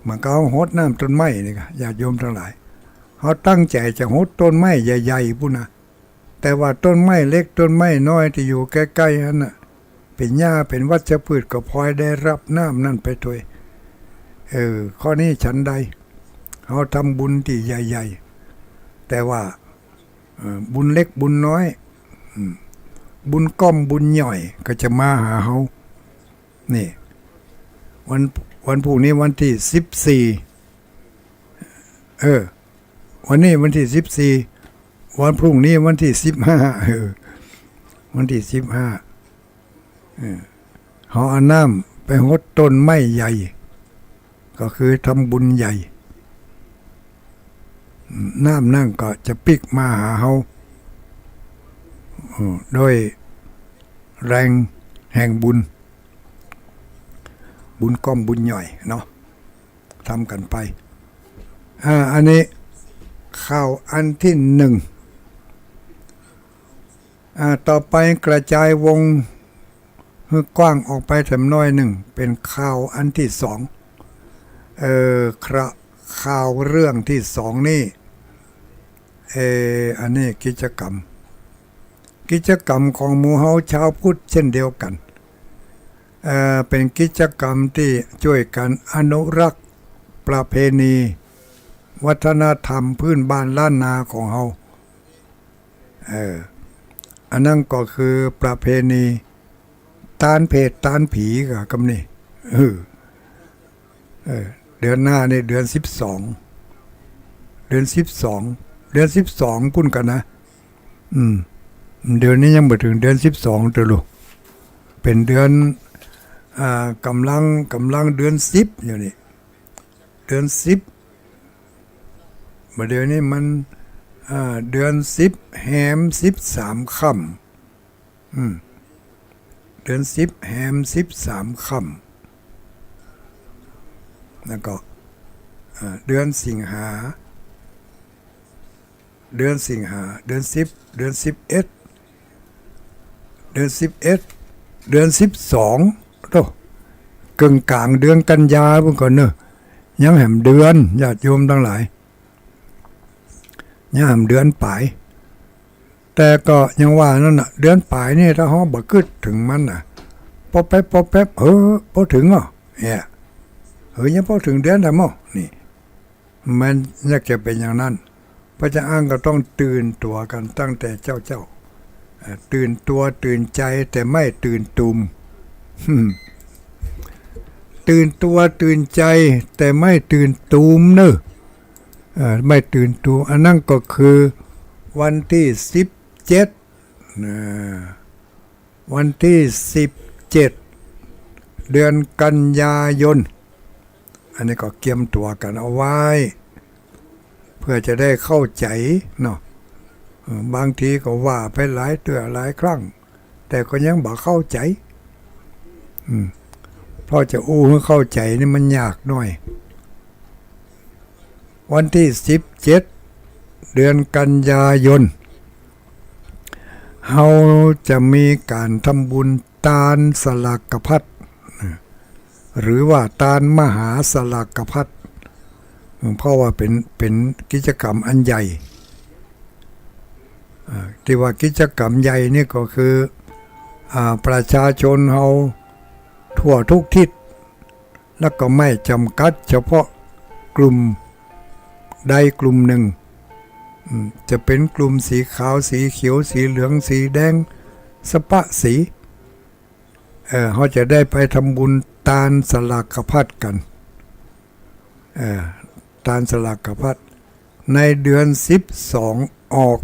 เหมือนกับเฮาหดน้ำต้นไม้นี่กะ ญาติโยมตังหลาย เฮาตั้งใจ๋จะหดต้นไม้ใหญ่ๆ ปู้นนะ แต่ว่าต้นไม้เล็กต้นไม้น้อยตี้อยู่ใก้ๆ หั้นน่ะ เป๋นหญ้าเป๋นวัชพืชก็พลอยได้ฮับน้ำนั้นไปตวย เออ ข้อนี้ฉันใด เฮาทำบุญตี้ใหญ่ๆ แต่ว่า เอ่อ บุญเล็กบุญน้อย อืม บุญก้อมบุญหย่อยก็จะมาหาเฮา นี่ วัน วันพรุ่งนี้วันตี้สิบสี่ เออ วันนี้วันตี้สิบสี่ วันพรุ่งนี้วันตี้สิบห้า เออ วันตี้สิบห้า เออ เฮาเอาน้ำไปหดต้นไม้ใหญ่ ก็คือทำบุญใหญ่ น้ำนั้นก็จะปิ๊กมาหาเฮา เออ โดยแรงแห่งบุญ บุญก้อมบุญหย่อยเนาะ ทำกั๋นไป อ่า อันนี้ข่าวอันตี้หนึ่ง อ่า ต่อไปกระจายวงหื้อกว้างออกไปแถมหน้อยนึ่ง เป๋นข่าวอันตี้สอง เอ่อ คระ- ข่าวเรื่องตี้สองนี่ เอ่อ อันนี้กิจกรรม กิจกรรมของหมู่เฮาชาวพุทธเช่นเดียวกั๋น เอ่อ เป๋นกิจกรรมตี้จ้วยกั๋นอนุรักษ์ประเพณีวัฒนธรรมพื้นบ้านล้านนาของเฮา เออ อันนั้นก็คือประเพณีตานเพศตานผีก่ะกำนี้ เออ เออ เดือนหน้านี่เดือนสิบสอง เดือนสิบสอง เดือนสิบสองปู้นก่ะนะ อืม เดี๋ยวนี้ยังบ่เถิงเดือนสิบสองเตื้อลูก เป๋นเดือน อ่า ก่ำลัง ก่ำลังเดือนสิบอยู่นี่ เดือนสิบ บ่าเดี๋ยวนี้มัน อ่า เดือนสิบแฮมสิบสามค่ำ อืม เดือนสิบแฮมสิบสามค่ำ แล้วก็ อ่า เดือนสิงหา เดือนสิงหา เดือนสิบ เดือนสิบเอ็ด เดือนสิบเอ็ด เดือนสิบสอง โธ่ เกิ่งก๋างเดือนกันยาปู้นก่อเน่อ ยังแหมเดือน ญาติโยมตังหลาย ยังแหมเดือนป๋าย แต่ก็ยังว่านั้นน่ะ เดือนป๋ายนี่ถ้าเฮาบ่กึ๊ดเถิงมันน่ะ ปอแป๊บ ปอแป๊บ เออ ปอเถิงอ่ะ เนี่ย เออ ยังปอเถิงเดือนได้หม้อ นี่ มันอยากจะเป๋นอย่างนั้น เพราะฉะนั้นก็ต้องตื่นตั๋วกั๋นตั้งแต่เจ๊าๆ เอ่อ ตื่นตั๋วตื่นใจ๋แต่ไม่ตื่นตูม ตื่นตั๋วตื่นใจ๋แต่ไม่ตื่นตูมเน่อ เอ่อ ไม่ตื่นตูม อันนั้นก็คือวันตี้สิบเจ็ด นะ วันตี้สิบเจ็ด เดือนกันยายน อันนี้ก็เกียมตั๋วกั๋นเอาไว้ เพื่อจะได้เข้าใจ๋เนาะ เออ บางทีก็ว่าไปหลายเตื้อหลายครั้ง แต่ก็ยังบ่เข้าใจ๋ อืม เพราะจะอู้หื้อเข้าใจ๋นี่มันยากหน้อย วันตี้สิบเจ็ด เดือนกันยายน เฮาจะมีก๋านทำบุญตานสลากพัด หรือว่าตานมหาสลากพัด เพราะว่าเป๋น เป๋นกิจกรรมอันใหญ่ อ่า ตี้ว่ากิจกรรมใหญ่นี่ก็คือ อ่า ประชาชนเฮาทั่วทุกทิศ แล้วก็ไม่จำกัดเฉพาะกลุ่มใดกลุ่มหนึ่ง อืม จะเป๋นกลุ่มสีขาว สีเขียว สีเหลือง สีแดง สะปะสี เอ่อ เฮาจะได้ไปทำบุญตานสลากพัดกั๋น เอ่อ ตานสลากพัด ในเดือนสิบสองออก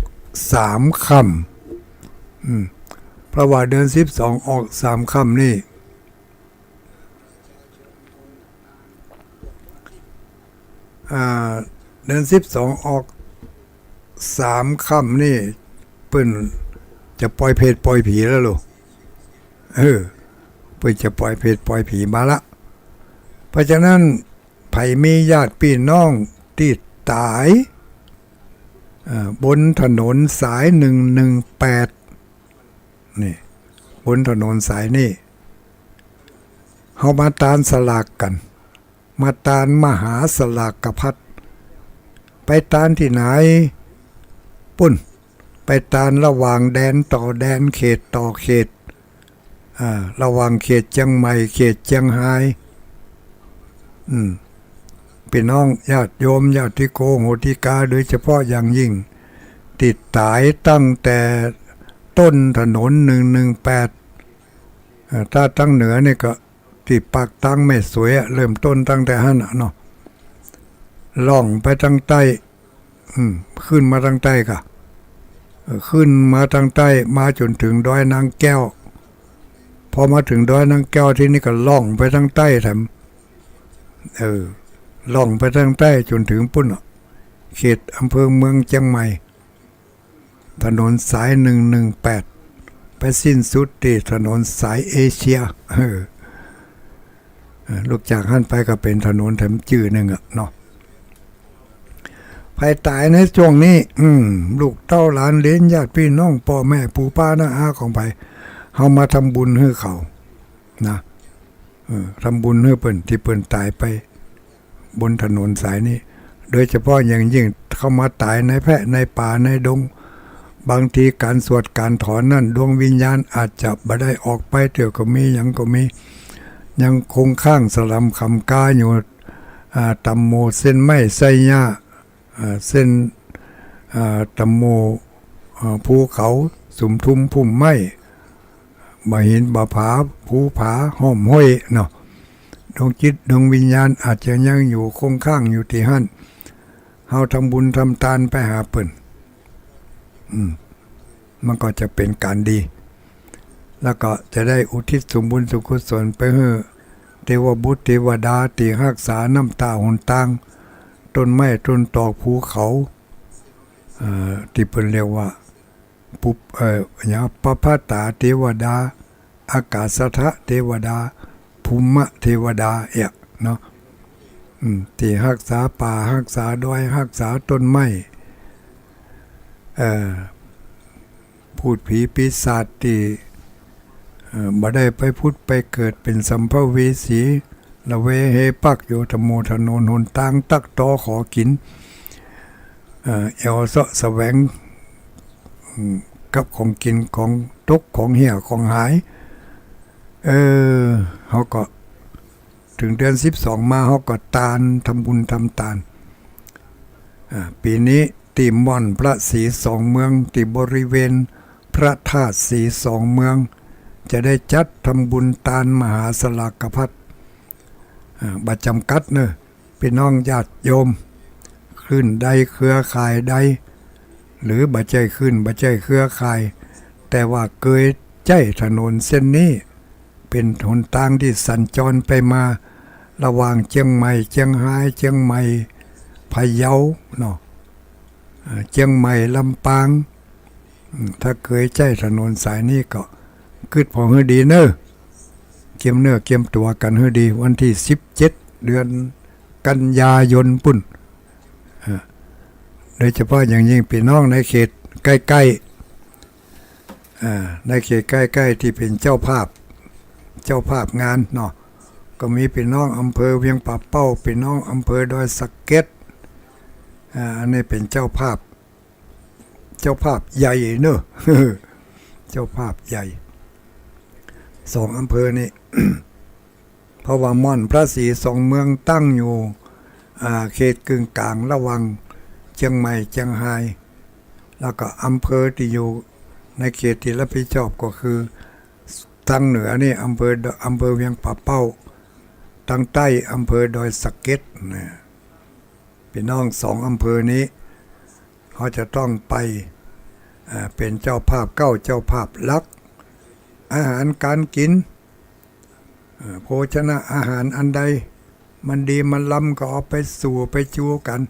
สามค่ำ อืม เพราะว่าเดือนสิบสองออกสามค่ำนี่ อ่า เดือนสิบสองออกสามค่ำนี่ เปิ้นจะปล่อยเปรตปล่อยผีแล้วลูก เออ เปิ้นจะปล่อยเปรตปล่อยผีมาละ เพราะฉะนั้น ใผมีญาติปี้น้องตี้ต๋าย เอ่อ บนถนนสายหนึ่งหนึ่งแปด นี่ บนถนนสายนี่ เฮามาตานสลากกั๋น มาตานมหาสลากพัด ไปตานตี้ไหน ปุ้น ไปตานระหว่างแดนต่อแดน เขตต่อเขต อ่า ระหว่างเขตเจียงใหม่ เขตเจียงฮาย อืม ปี้น้องญาติโยม ญาติโกโหติกา โดยเฉพาะอย่างยิ่ง ตี้ต๋ายตั้งแต่ต้นถนนหนึ่งหนึ่งแปด อ่า ถ้าตางเหนือนี่ก็ ตี้ปากตางแม่สวยอะ เริ่มต้นตั้งแต่หั้นน่ะเนาะ ล่องไปตางใต้ อืม ขึ้นมาตางใต้ก่ะ เออ ขึ้นมาตางใต้ มาจ๋นเถิงดอยนางแก้ว พอมาเถิงดอยนางแก้ว ตี้นี่ก็ล่องไปตางใต้แถม เออ ล่องไปตางใต้จ๋นเถิงปุ้นน่ะ เขตอำเภอเมืองเจียงใหม่ ถนนสายหนึ่งหนึ่งแปด ไปสิ้นสุดตี้ถนนสายเอเชีย เออ เออ ลุกจากหั้นไปก็เป๋นถนนแถมจื้อนึ่งอะเนาะ ใผต๋ายในช่วงนี้ อืม ลูกเต้าหลานเหลน ญาติปี้น้อง ป้อแม่ ปู่ป้า น้าอาของใผ เฮามาทำบุญหื้อเขา นะ เออ ทำบุญหื้อเปิ้นตี้เปิ้นต๋ายไปบนถนนสายนี้ โดยเฉพาะอย่างยิ่งเข้ามาต๋ายในแพะในป่าในดง บางทีก๋านสวดก๋านถอนนั้น ดวงวิญญาณอาจจะบ่ได้ออกไปเตื้อก็มี หยังก็มี ยังคงค้างสะหล่ำขำกาอยู่ อ่า ต๋ามหมู่เส้นไม้ไส้หญ้า อ่า เส้น อ่า ต๋ามหมู่ อ่า ภูเขา สุมทุมพุ่มไม้ บ่าหินบ่าผา ภูผา ห้อมห้วยเนาะ ดวงจิตดวงวิญญาณอาจจะยังอยู่คงค้างอยู่ตี้หั้น เฮาทำบุญทำตานไปหาเปิ้น อืม มันก็จะเป๋นก๋านดี แล้วก็จะได้อุทิศส่วนบุญส่วนกุศลไปหื้อเตวบุตรเตวดาตี้ฮักษาน้ำต้าหนตาง ต้นไม้ต้นตอกภูเขา เอ่อ ตี้เปิ้นเรียกว่า ปุบ เอ่อ หยัง ปภตาเตวดา อากาสะเทวดา ภูมะเทวดา เอี้ย เนาะ อืม ตี้ฮักษาป่า ฮักษาดอย ฮักษาต้นไม้ เอ่อ พูดผีปีศาจตี้ เอ่อ บ่ได้ไปผุดไปเกิดเป๋นสัมภเวสี ละเวเฮปักอยู่ต๋ามหมู่ถนนหนตาง ตั๊กตอขอกิ๋น เอ่อ แอ่วเซาะแสวง อืม กับของกิ๋นของตกของเหี่ยของหาย เออ เฮาก็ เถิงเดือนสิบสองมา เฮาก็ตาน ทำบุญทำตาน อ่า ปี๋นี้ตี้ม่อนพระศรีสองเมือง ตี้บริเวณพระธาตุศรีสองเมือง จะได้จัดทำบุญตานมหาสลากพัด อ่า บ่จ๋ำกัดเน่อ ปี้น้องญาติโยม คลื่นใดเครือข่ายใด หรือบ่ใจ้คลื่นบ่ใจ้เครือข่าย แต่ว่าเกยใจ๊ถนนเส้นนี้ เป๋นหนตางตี้สัญจรไปมา ระหว่างเจียงใหม่ เจียงฮาย เจียงใหม่ พะเยาเนาะ อ่า เจียงใหม่ ลำปาง อืม ถ้าเกยใจ๊ถนนสายนี้ก็กึ๊ดผ่อหื้อดีเน่อ เกียมเนื้อเกียมตั๋วกั๋นหื้อดี วันตี้สิบเจ็ด เดือนกันยายนปุ้น อ่า โดยเฉพาะอย่างยิ่งปี้น้องในเขตใก้ๆ อ่า ในเขตใก้ๆ ตี้เป๋นเจ้าภาพ เจ้าภาพงานเนาะ ก็มีปี้น้องอำเภอเวียงป่าเป้า ปี้น้องอำเภอดอยสะเก็ด อ่า อันนี้เป๋นเจ้าภาพ เจ้าภาพใหญ่เนอะ เจ้าภาพใหญ่ สองอำเภอนี้ เพราะว่าม่อนพระศรีสองเมืองตั้งอยู่ อ่า เขตกึ่งกลางระหว่างเจียงใหม่เจียงฮาย แล้วก็อำเภอตี้อยู่ในเขตตี้รับผิดชอบก็คือ ตางเหนือนี่อำเภอ อำเภอเวียงป่าเป้า ตางใต้อำเภอดอยสะเก็ดนะ ปี้น้องสองอำเภอนี้ เฮาจะต้องไป อ่า เป๋นเจ้าภาพเก๊า เจ้าภาพหลัก อาหารก๋านกิ๋น อ่า โภชนะอาหารอันใด มันดีมันลำก็เอาไปสู่ไปจูกั๋น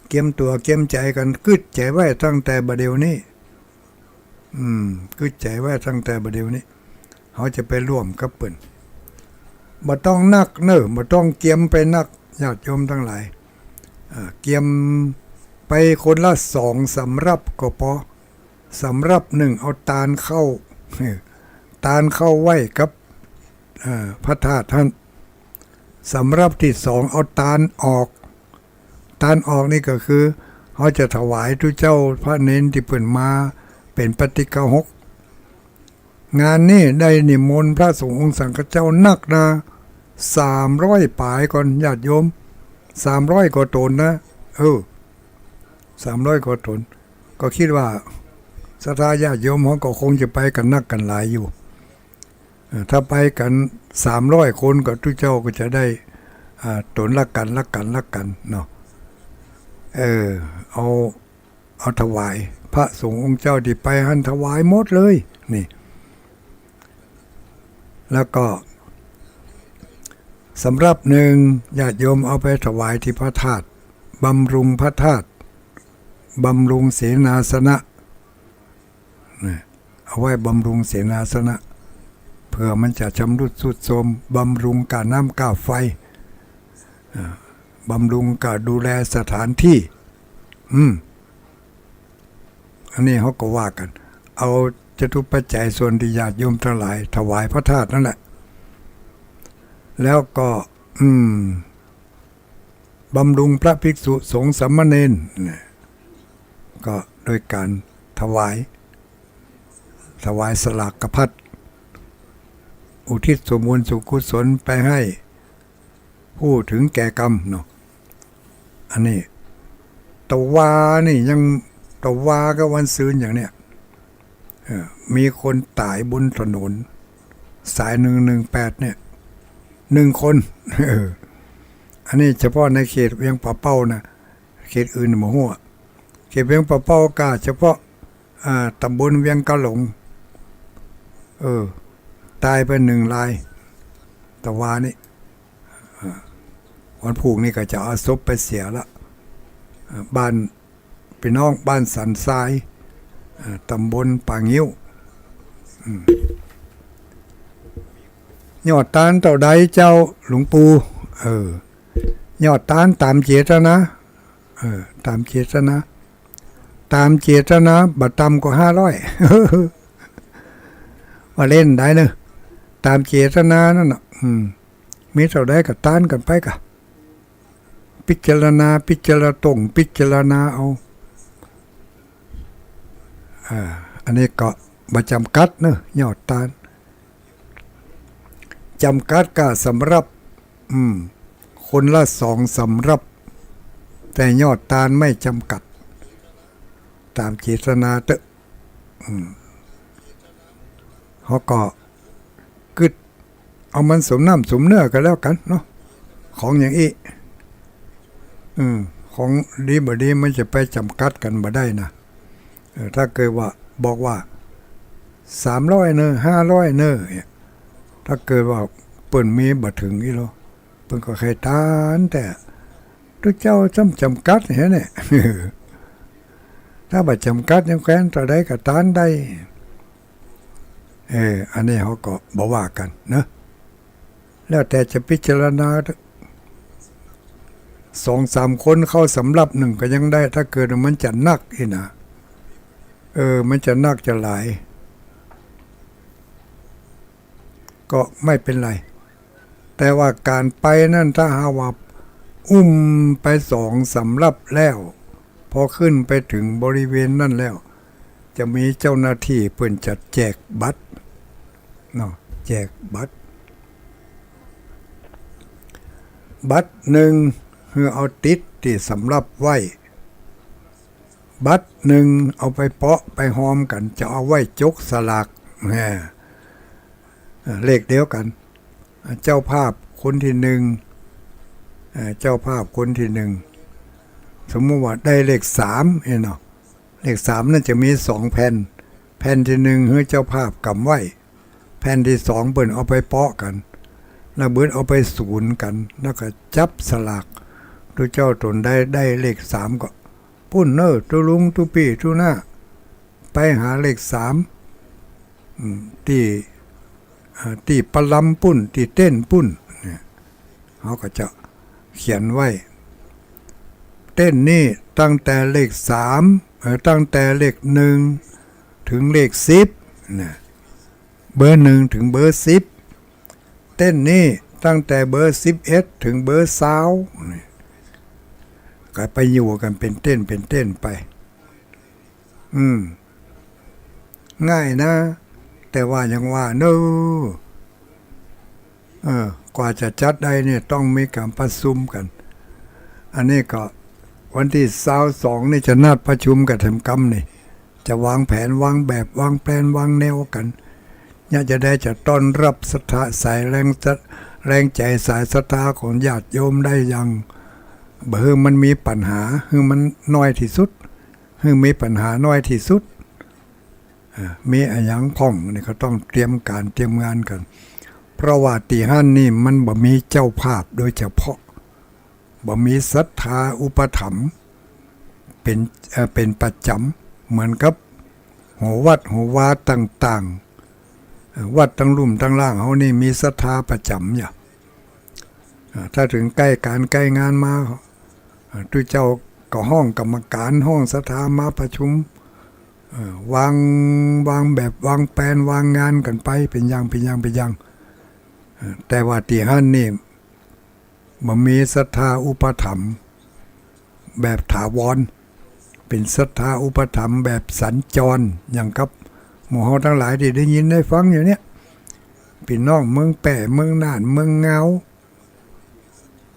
เกียมตั๋วเกียมใจ๋กั๋น กึ๊ดใจ๋ไว้ตั้งแต่บ่าเดี่ยวนี้ อืม กึ๊ดใจ๋ไว้ตั้งแต่บ่าเดี่ยวนี้ เฮาจะไปร่วมกับเปิ้น บ่ต้องนักเน่อ บ่ต้องเกียมไปนัก ญาติโยมตังหลาย อ่า เกียมไปคนละสองสำรับก็ปอ สำรับนึ่งเอาตานเข้า ตานเข้าไว้กับ เอ่อ พระธาตุหั้น สำรับตี้สองเอาตานออก ตานออกนี่ก็คือ เฮาจะถวายตุ๊เจ้าพระเณรตี้เปิ้นมาเป๋นปาฏิกาหก งานนี้ได้นิมนต์พระสงฆ์องค์สังฆเจ้านักนา สามร้อยป๋ายก่อน ญาติโยม สามร้อยกว่าต๋นนะ เออ สามร้อยกว่าต๋น ก็กึ๊ดว่าศรัทธาญาติโยมเฮาก็คงจะไปกั๋นนักกั๋นหลายอยู่ เอ่อ ถ้าไปกั๋นสามร้อยคนก็ตุ๊เจ้าก็จะได้ อ่า ต๋นละกั๋น ละกั๋น ละกั๋นเนาะ เออ เอา เอาถวาย พระสงฆ์องค์เจ้าตี้ไปหั้นถวายหมดเลย นี่ แล้วก็ สำรับนึ่ง ญาติโยมเอาไปถวายตี้พระธาตุ บำรุงพระธาตุ บำรุงเสนาสนะ นะ เอาไว้บำรุงเสนาสนะ เผื่อมันจะชำรุดทรุดโทรม บำรุงก้าน้ำก้าไฟ อ่า บำรุงก้าดูแลสถานตี้ อืม อันนี้เฮาก็ว่ากั๋น เอาจตุปัจจัยส่วนตี้ญาติโยมตังหลายถวายพระธาตุนั่นแหละ แล้วก็ อืม บำรุงพระภิกษุสงฆ์สามเณร เนี่ย ก็โดยก๋านถวาย ถวายสลากพัด อุทิศส่วนบุญส่วนกุศลไปหื้อผู้เถิงแก่กรรมเนาะ อันนี้ ตะวานี่ยัง ตะวากับวันซืนอย่างเนี้ย เออ มีคนต๋ายบนถนน สายหนึ่งหนึ่งแปดเนี่ย หนึ่งคน เออ อันนี้เฉพาะในเขตเวียงป่าเป้านะ เขตอื่นบ่ฮู้ เขตเวียงป่าเป้าก้าเฉพาะ อ่า ต๋ำบลเวียงกาหลง เออ ต๋ายไปหนึ่งราย ตะวานี่ อ่า วันพูกนี่ก็จะเอาศพไปเสียละ อ่า บ้าน ปี้น้องบ้านสันทราย อ่า ต๋ำบลป่างิ้ว อืม ยอดตานเต้าใดเจ้าหลวงปู่ เออ ยอดตานต๋ามเจตนา เออ ต๋ามเจตนา ต๋ามเจตนา บ่ต่ำกว่าห้าร้อย ว่าเล่นได้เนอะ ต๋ามเจตนานั่นน่ะ อืม มีเต้าใดก็ตานกั๋นไปกะ พิจารณา พิจารณาตรง พิจารณาเอา อ่า อันนี้ก็บ่จ๋ำกัดเนอะ ยอดตาน จ๋ำกัดก้าสำรับ อืม คนละสองสำรับ แต่ยอดตานไม่จ๋ำกัด ต๋ามเจตนาเต๊อะ อืม เฮาก็กึ๊ดเอามันสมน้ำสมเนื้อก็แล้วกั๋นเนาะ ของอย่างอี้ อืม ของดีบ่ดีมันจะไปจ๋ำกัดกั๋นบ่ได้นะ เออ ถ้าเกิดว่าบอกว่า สามร้อยเน่อ ห้าร้อยเน่อ เนี่ย ถ้าเกิดว่าเปิ้นมีบ่เถิงอี้ลอ เปิ้นก็ใค่ตาน แต่ตุ๊เจ้าจ้ำจ๋ำกัดหั้นแหละ ถ้าบ่จ๋ำกัดยังแควนเต้าใดก็ตานได้ เออ อันนี้เฮาก็บ่ว่ากั๋นเนอะ แล้วแต่จะพิจารณา สองสามคนเข้าสำรับนึ่งก็ยังได้ ถ้าเกิดว่ามันจะนักอี้นะ เออ มันจะนักจะหลาย ก็ไม่เป็นไร แต่ว่าก๋านไปนั้นถ้าหากว่า อุ้มไปสองสำรับแล้ว พอขึ้นไปเถิงบริเวณนั้นแล้ว จะมีเจ้าหน้าตี้เปิ้นจะแจกบัตรเนาะ แจกบัตร บัตรนึ่งหื้อเอาติดตี้สำรับไว้ บัตรนึ่งเอาไปเปาะไปฮอมกั๋น จะเอาไว้จกสลาก แหม อ่า เลขเดียวกั๋น อ่า เจ้าภาพคนตี้นึ่ง อ่า เจ้าภาพคนตี้นึ่ง สมมุติว่าได้เลขสามเนี่ยเนาะ เลขสามนั้นจะมีสองแผ่น แผ่นตี้นึ่งหื้อเจ้าภาพกำไว้ แผ่นตี้สองเปิ้นเอาไปเปาะกั๋น แล้วเปิ้นเอาไปสูนกั๋น แล้วก็จับสลาก ตุ๊เจ้าตนใดได้เลขสามก็ ปุ้นเน่อ ตุ๊ลุงตุ๊ปี้ตุ๊น้า ไปหาเลขสาม อืม ตี้ อ่า ตี้ประลำปุ้น ตี้เต้นปุ้น เนี่ย เขาก็จะเขียนไว้ เต้นนี่ตั้งแต่เลขสาม เอ่อ ตั้งแต่เลขนึ่งเถิงเลขสิบ เนี่ย เบอร์นึ่งเถิงเบอร์สิบ เต้นนี่ตั้งแต่เบอร์สิบเอ็ดเถิงเบอร์ซาว เนี่ย ก็ไปอยู่กั๋นเป๋นเต้นเป๋นเต้นไป อืม ง่ายนะ แต่ว่าอย่างว่าเน่อ เออ กว่าจะจัดได้เนี่ยต้องมีก๋านประชุมกั๋น อันนี้ก็วันตี้ซาวสองนี่จะนัดประชุมกั๋นแถมกำนี่ จะวางแผน วางแบบ วางแผน วางแนวกั๋น เนี่ยจะได้จะต้อนรับศรัทธา สายแรงศรัท- แรงใจ๋ สายศรัทธาของญาติโยมได้อย่าง บ่หื้อมันมีปัญหา หื้อมันน้อยตี้สุด หื้อมีปัญหาน้อยตี้สุด อ่า มีอะหยังพ่องนี่ก็ต้องเตรียมก๋านเตรียมงานกั๋น เพราะว่าตี้หั้นนี่มันบ่มีเจ้าภาพโดยเฉพาะ บ่มีศรัทธาอุปถัมภ์เป๋น เอ่อ เป๋นประจ๋ำ เหมือนกับหอวัดหอวาต่างๆ เอ่อ วัดตังลุ่มตังล่างเฮานี่มีศรัทธาประจ๋ำอยู่ อ่า ถ้าเถิงใก้ก๋านใก้งานมา อ่า ตุ๊เจ้าก็ฮ้องกรรมก๋าน ฮ้องศรัทธามาประชุม เอ่อ วาง วางแบบ วางแผน วางงานกั๋นไป เป๋นอย่าง เป๋นอย่าง เป๋นอย่าง เอ่อ แต่ว่าตี้หั้นนี่บ่มีศรัทธาอุปถัมภ์แบบถาวร เป๋นศรัทธาอุปถัมภ์แบบสัญจร อย่างกับหมู่เฮาตังหลายตี้ได้ยินได้ฟังอยู่เนี่ย ปี้น้องเมืองแป้ เมืองน่าน เมืองงาว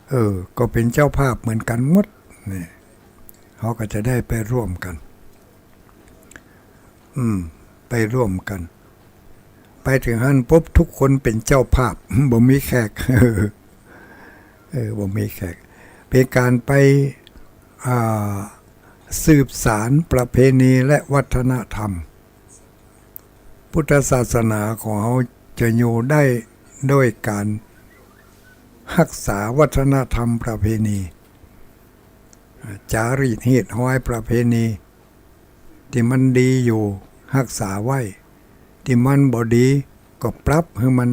เออ ก็เป๋นเจ้าภาพเหมือนกั๋นหมด นี่ เฮาก็จะได้ไปร่วมกั๋น อืม ไปร่วมกั๋น ไปเถิงหั้นปุ๊บ ทุกคนเป๋นเจ้าภาพ บ่มีแขก เออ บ่มีแขก เป๋นก๋านไป อ่า สืบสานประเพณีและวัฒนธรรม พุทธศาสนาของเฮาจะอยู่ได้โดยก๋านฮักษาวัฒนธรรมประเพณี อ่า จารีตฮีตฮอยประเพณี ตี้มันดีอยู่ฮักษาไว้ ตี้มันบ่ดีก็ปรับหื้อมัน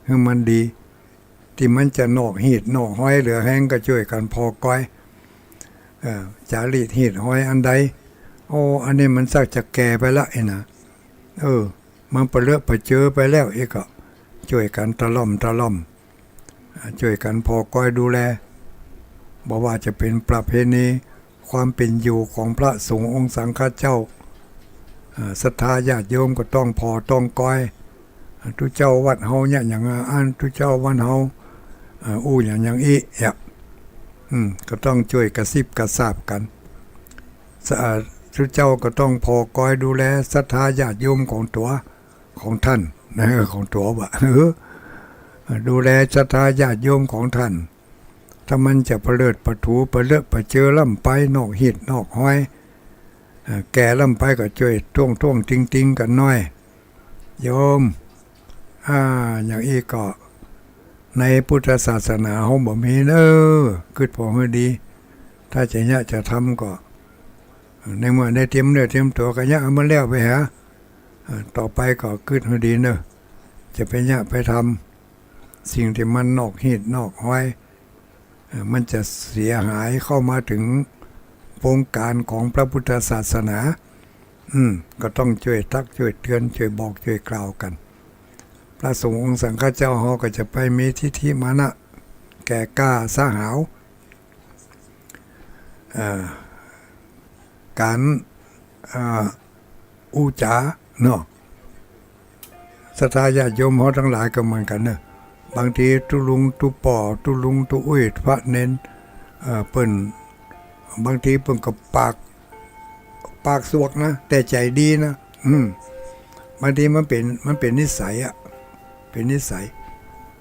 หื้อมันดี ตี้มันจะนอกฮีตนอกฮอยเหลือแฮงก็จ้วยกั๋นผ่อกอย เอ่อ จารีตฮีตฮอยอันใด โอ้ อันนี้มันสักจะแก่ไปละอี้นะ เออ มันปะเลอะปะเจอไปแล้วอี้ก็จ้วยกั๋นตะล่อมตะล่อม อ่า จ้วยกั๋นผ่อกอยดูแล บ่ว่าจะเป๋นประเพณี ความเป๋นอยู่ของพระสงฆ์องค์สังฆเจ้า อ่า ศรัทธาญาติโยมก็ต้องผ่อต้องกอย อ่า ตุ๊เจ้าวัดเฮาเนี่ยอย่างอั้น ตุ๊เจ้าวัดเฮา อ่า อู้อย่างอย่างอี้ เนี่ย อืม ก็ต้องจ้วยกระซิบกระซาบกั๋น ส- อ่า ตุ๊เจ้าก็ต้องผ่อกอยดูแลศรัทธาญาติโยมของตั๋ว ของต้าน นะ ของตั๋ววะ เออ ดูแลศรัทธาญาติโยมของต้าน ถ้ามันจะปะเลิดปะถู ปะเลอะปะเจอล้ำไป นอกฮีตนอกฮอย อ่า แก่ล้ำไปก็จ้วยท้วงท้วงติงติงกั๋นหน่อย โยม อ่า อย่างอี้ก็ในพุทธศาสนาเฮาบ่มีเน่อ กึ๊ดผ่อหื้อดี ถ้าจะเยียะจะทำก็ ในเมื่อได้เตรียมเนื้อเตรียมตั๋วก็เยียะหื้อมันแล้วไปหา อ่า ต่อไปก็กึ๊ดหื้อดีเน่อ จะไปเยียะไปทำสิ่งตี้มันนอกฮีตนอกฮอย อ่า มันจะเสียหายเข้ามาเถิงวงก๋านของพระพุทธศาสนา อืม ก็ต้องจ้วยตักจ้วยเตือนจ้วยบอกจ้วยกล่าวกั๋น พระสงฆ์องค์สังฆเจ้าเฮาก็จะไปมีทิฐิมานะแก่กล้าสาวหาว เอ่อ ก๋าน เอ่อ อู้จ๋าเนาะ ศรัทธาญาติโยมเฮาตังหลายก็เหมือนกั๋นเนาะ บางทีตุ๊ลุงตุ๊ป้อ ตุ๊ลุงตุ๊อุ้ย พระเณร เอ่อ เปิ้น บางทีเปิ้นก็ปาก ปากสวกนะ แต่ใจ๋ดีนะ อืม บางทีมันเป๋น มันเป๋นนิสัยอะ เป๋นนิสัย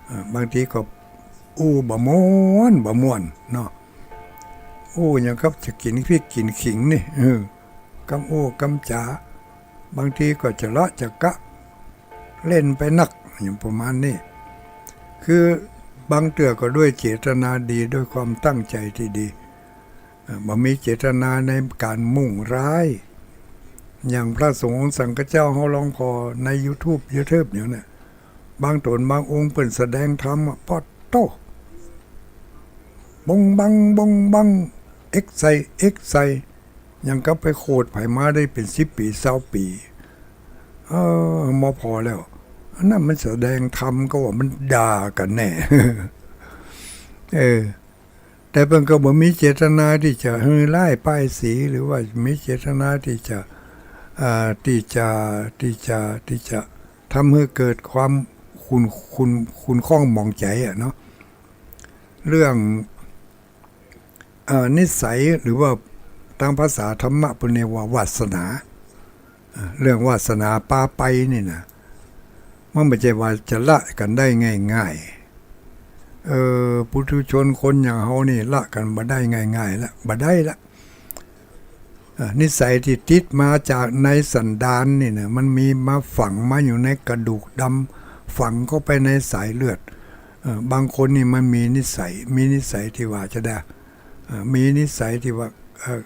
อ่า บางทีก็อู้บ่ม่วน บ่ม่วนเนาะ อู้อย่างกับจะกิ๋นพริกกิ๋นขิงนี่ เออ กำอู้กำจ๋า บางทีก็จะละจะกะ เล่นไปนัก อย่างประมาณนี้ คือบางเตื้อก็ด้วยเจตนาดี ด้วยความตั้งใจ๋ตี้ดี เอ่อ บ่มีเจตนาในก๋านมุ่งร้าย อย่างพระสงฆ์สังฆเจ้าเฮาลองผ่อในยูทูบ ยูทูบอย่างเนี้ย บางต๋นบางองค์เปิ้นแสดงธรรมอะ ปะโต้ บงบัง บงบัง เอ็กใส่ เอ็กใส่ อย่างกับไปโขดใผมาได้เป๋นสิบปี๋ ซาวปี๋ เออ มอผ่อแล้ว อันนั้นมันแสดงธรรมก็ว่ามันด่ากั๋นแน่ เออ แต่เปิ้นก็บ่มีเจตนาตี้จะหื้อร้ายป้ายสี หรือว่ามีเจตนาตี้จะ อ่า ตี้จะ ตี้จะ ตี้จะทำหื้อเกิดความขุ่น ขุ่น ขุ่นข้องหมองใจ๋อะเนาะ เรื่อง เอ่อ นิสัย หรือว่าตางภาษาธรรมะเปิ้นเรียกว่าวาสนา เอ่อ เรื่องวาสนาปาไปนี่นะ มันบ่ใจ้ว่าจะละกั๋นได้ง่ายๆ เออ ปุถุชนคนอย่างเฮานี่ละกั๋นบ่ได้ง่ายๆ ละ บ่ได้ละ เอ่อ นิสัยตี้ติดมาจากในสันดานนี่นะ มันมีมาฝังมาอยู่ในกระดูกดำ ฝังเข้าไปในสายเลือด เอ่อ บางคนนี่มันมีนิสัย มีนิสัยตี้ว่าจะได้ เอ่อ มีนิสัยตี้ว่า เอ่อ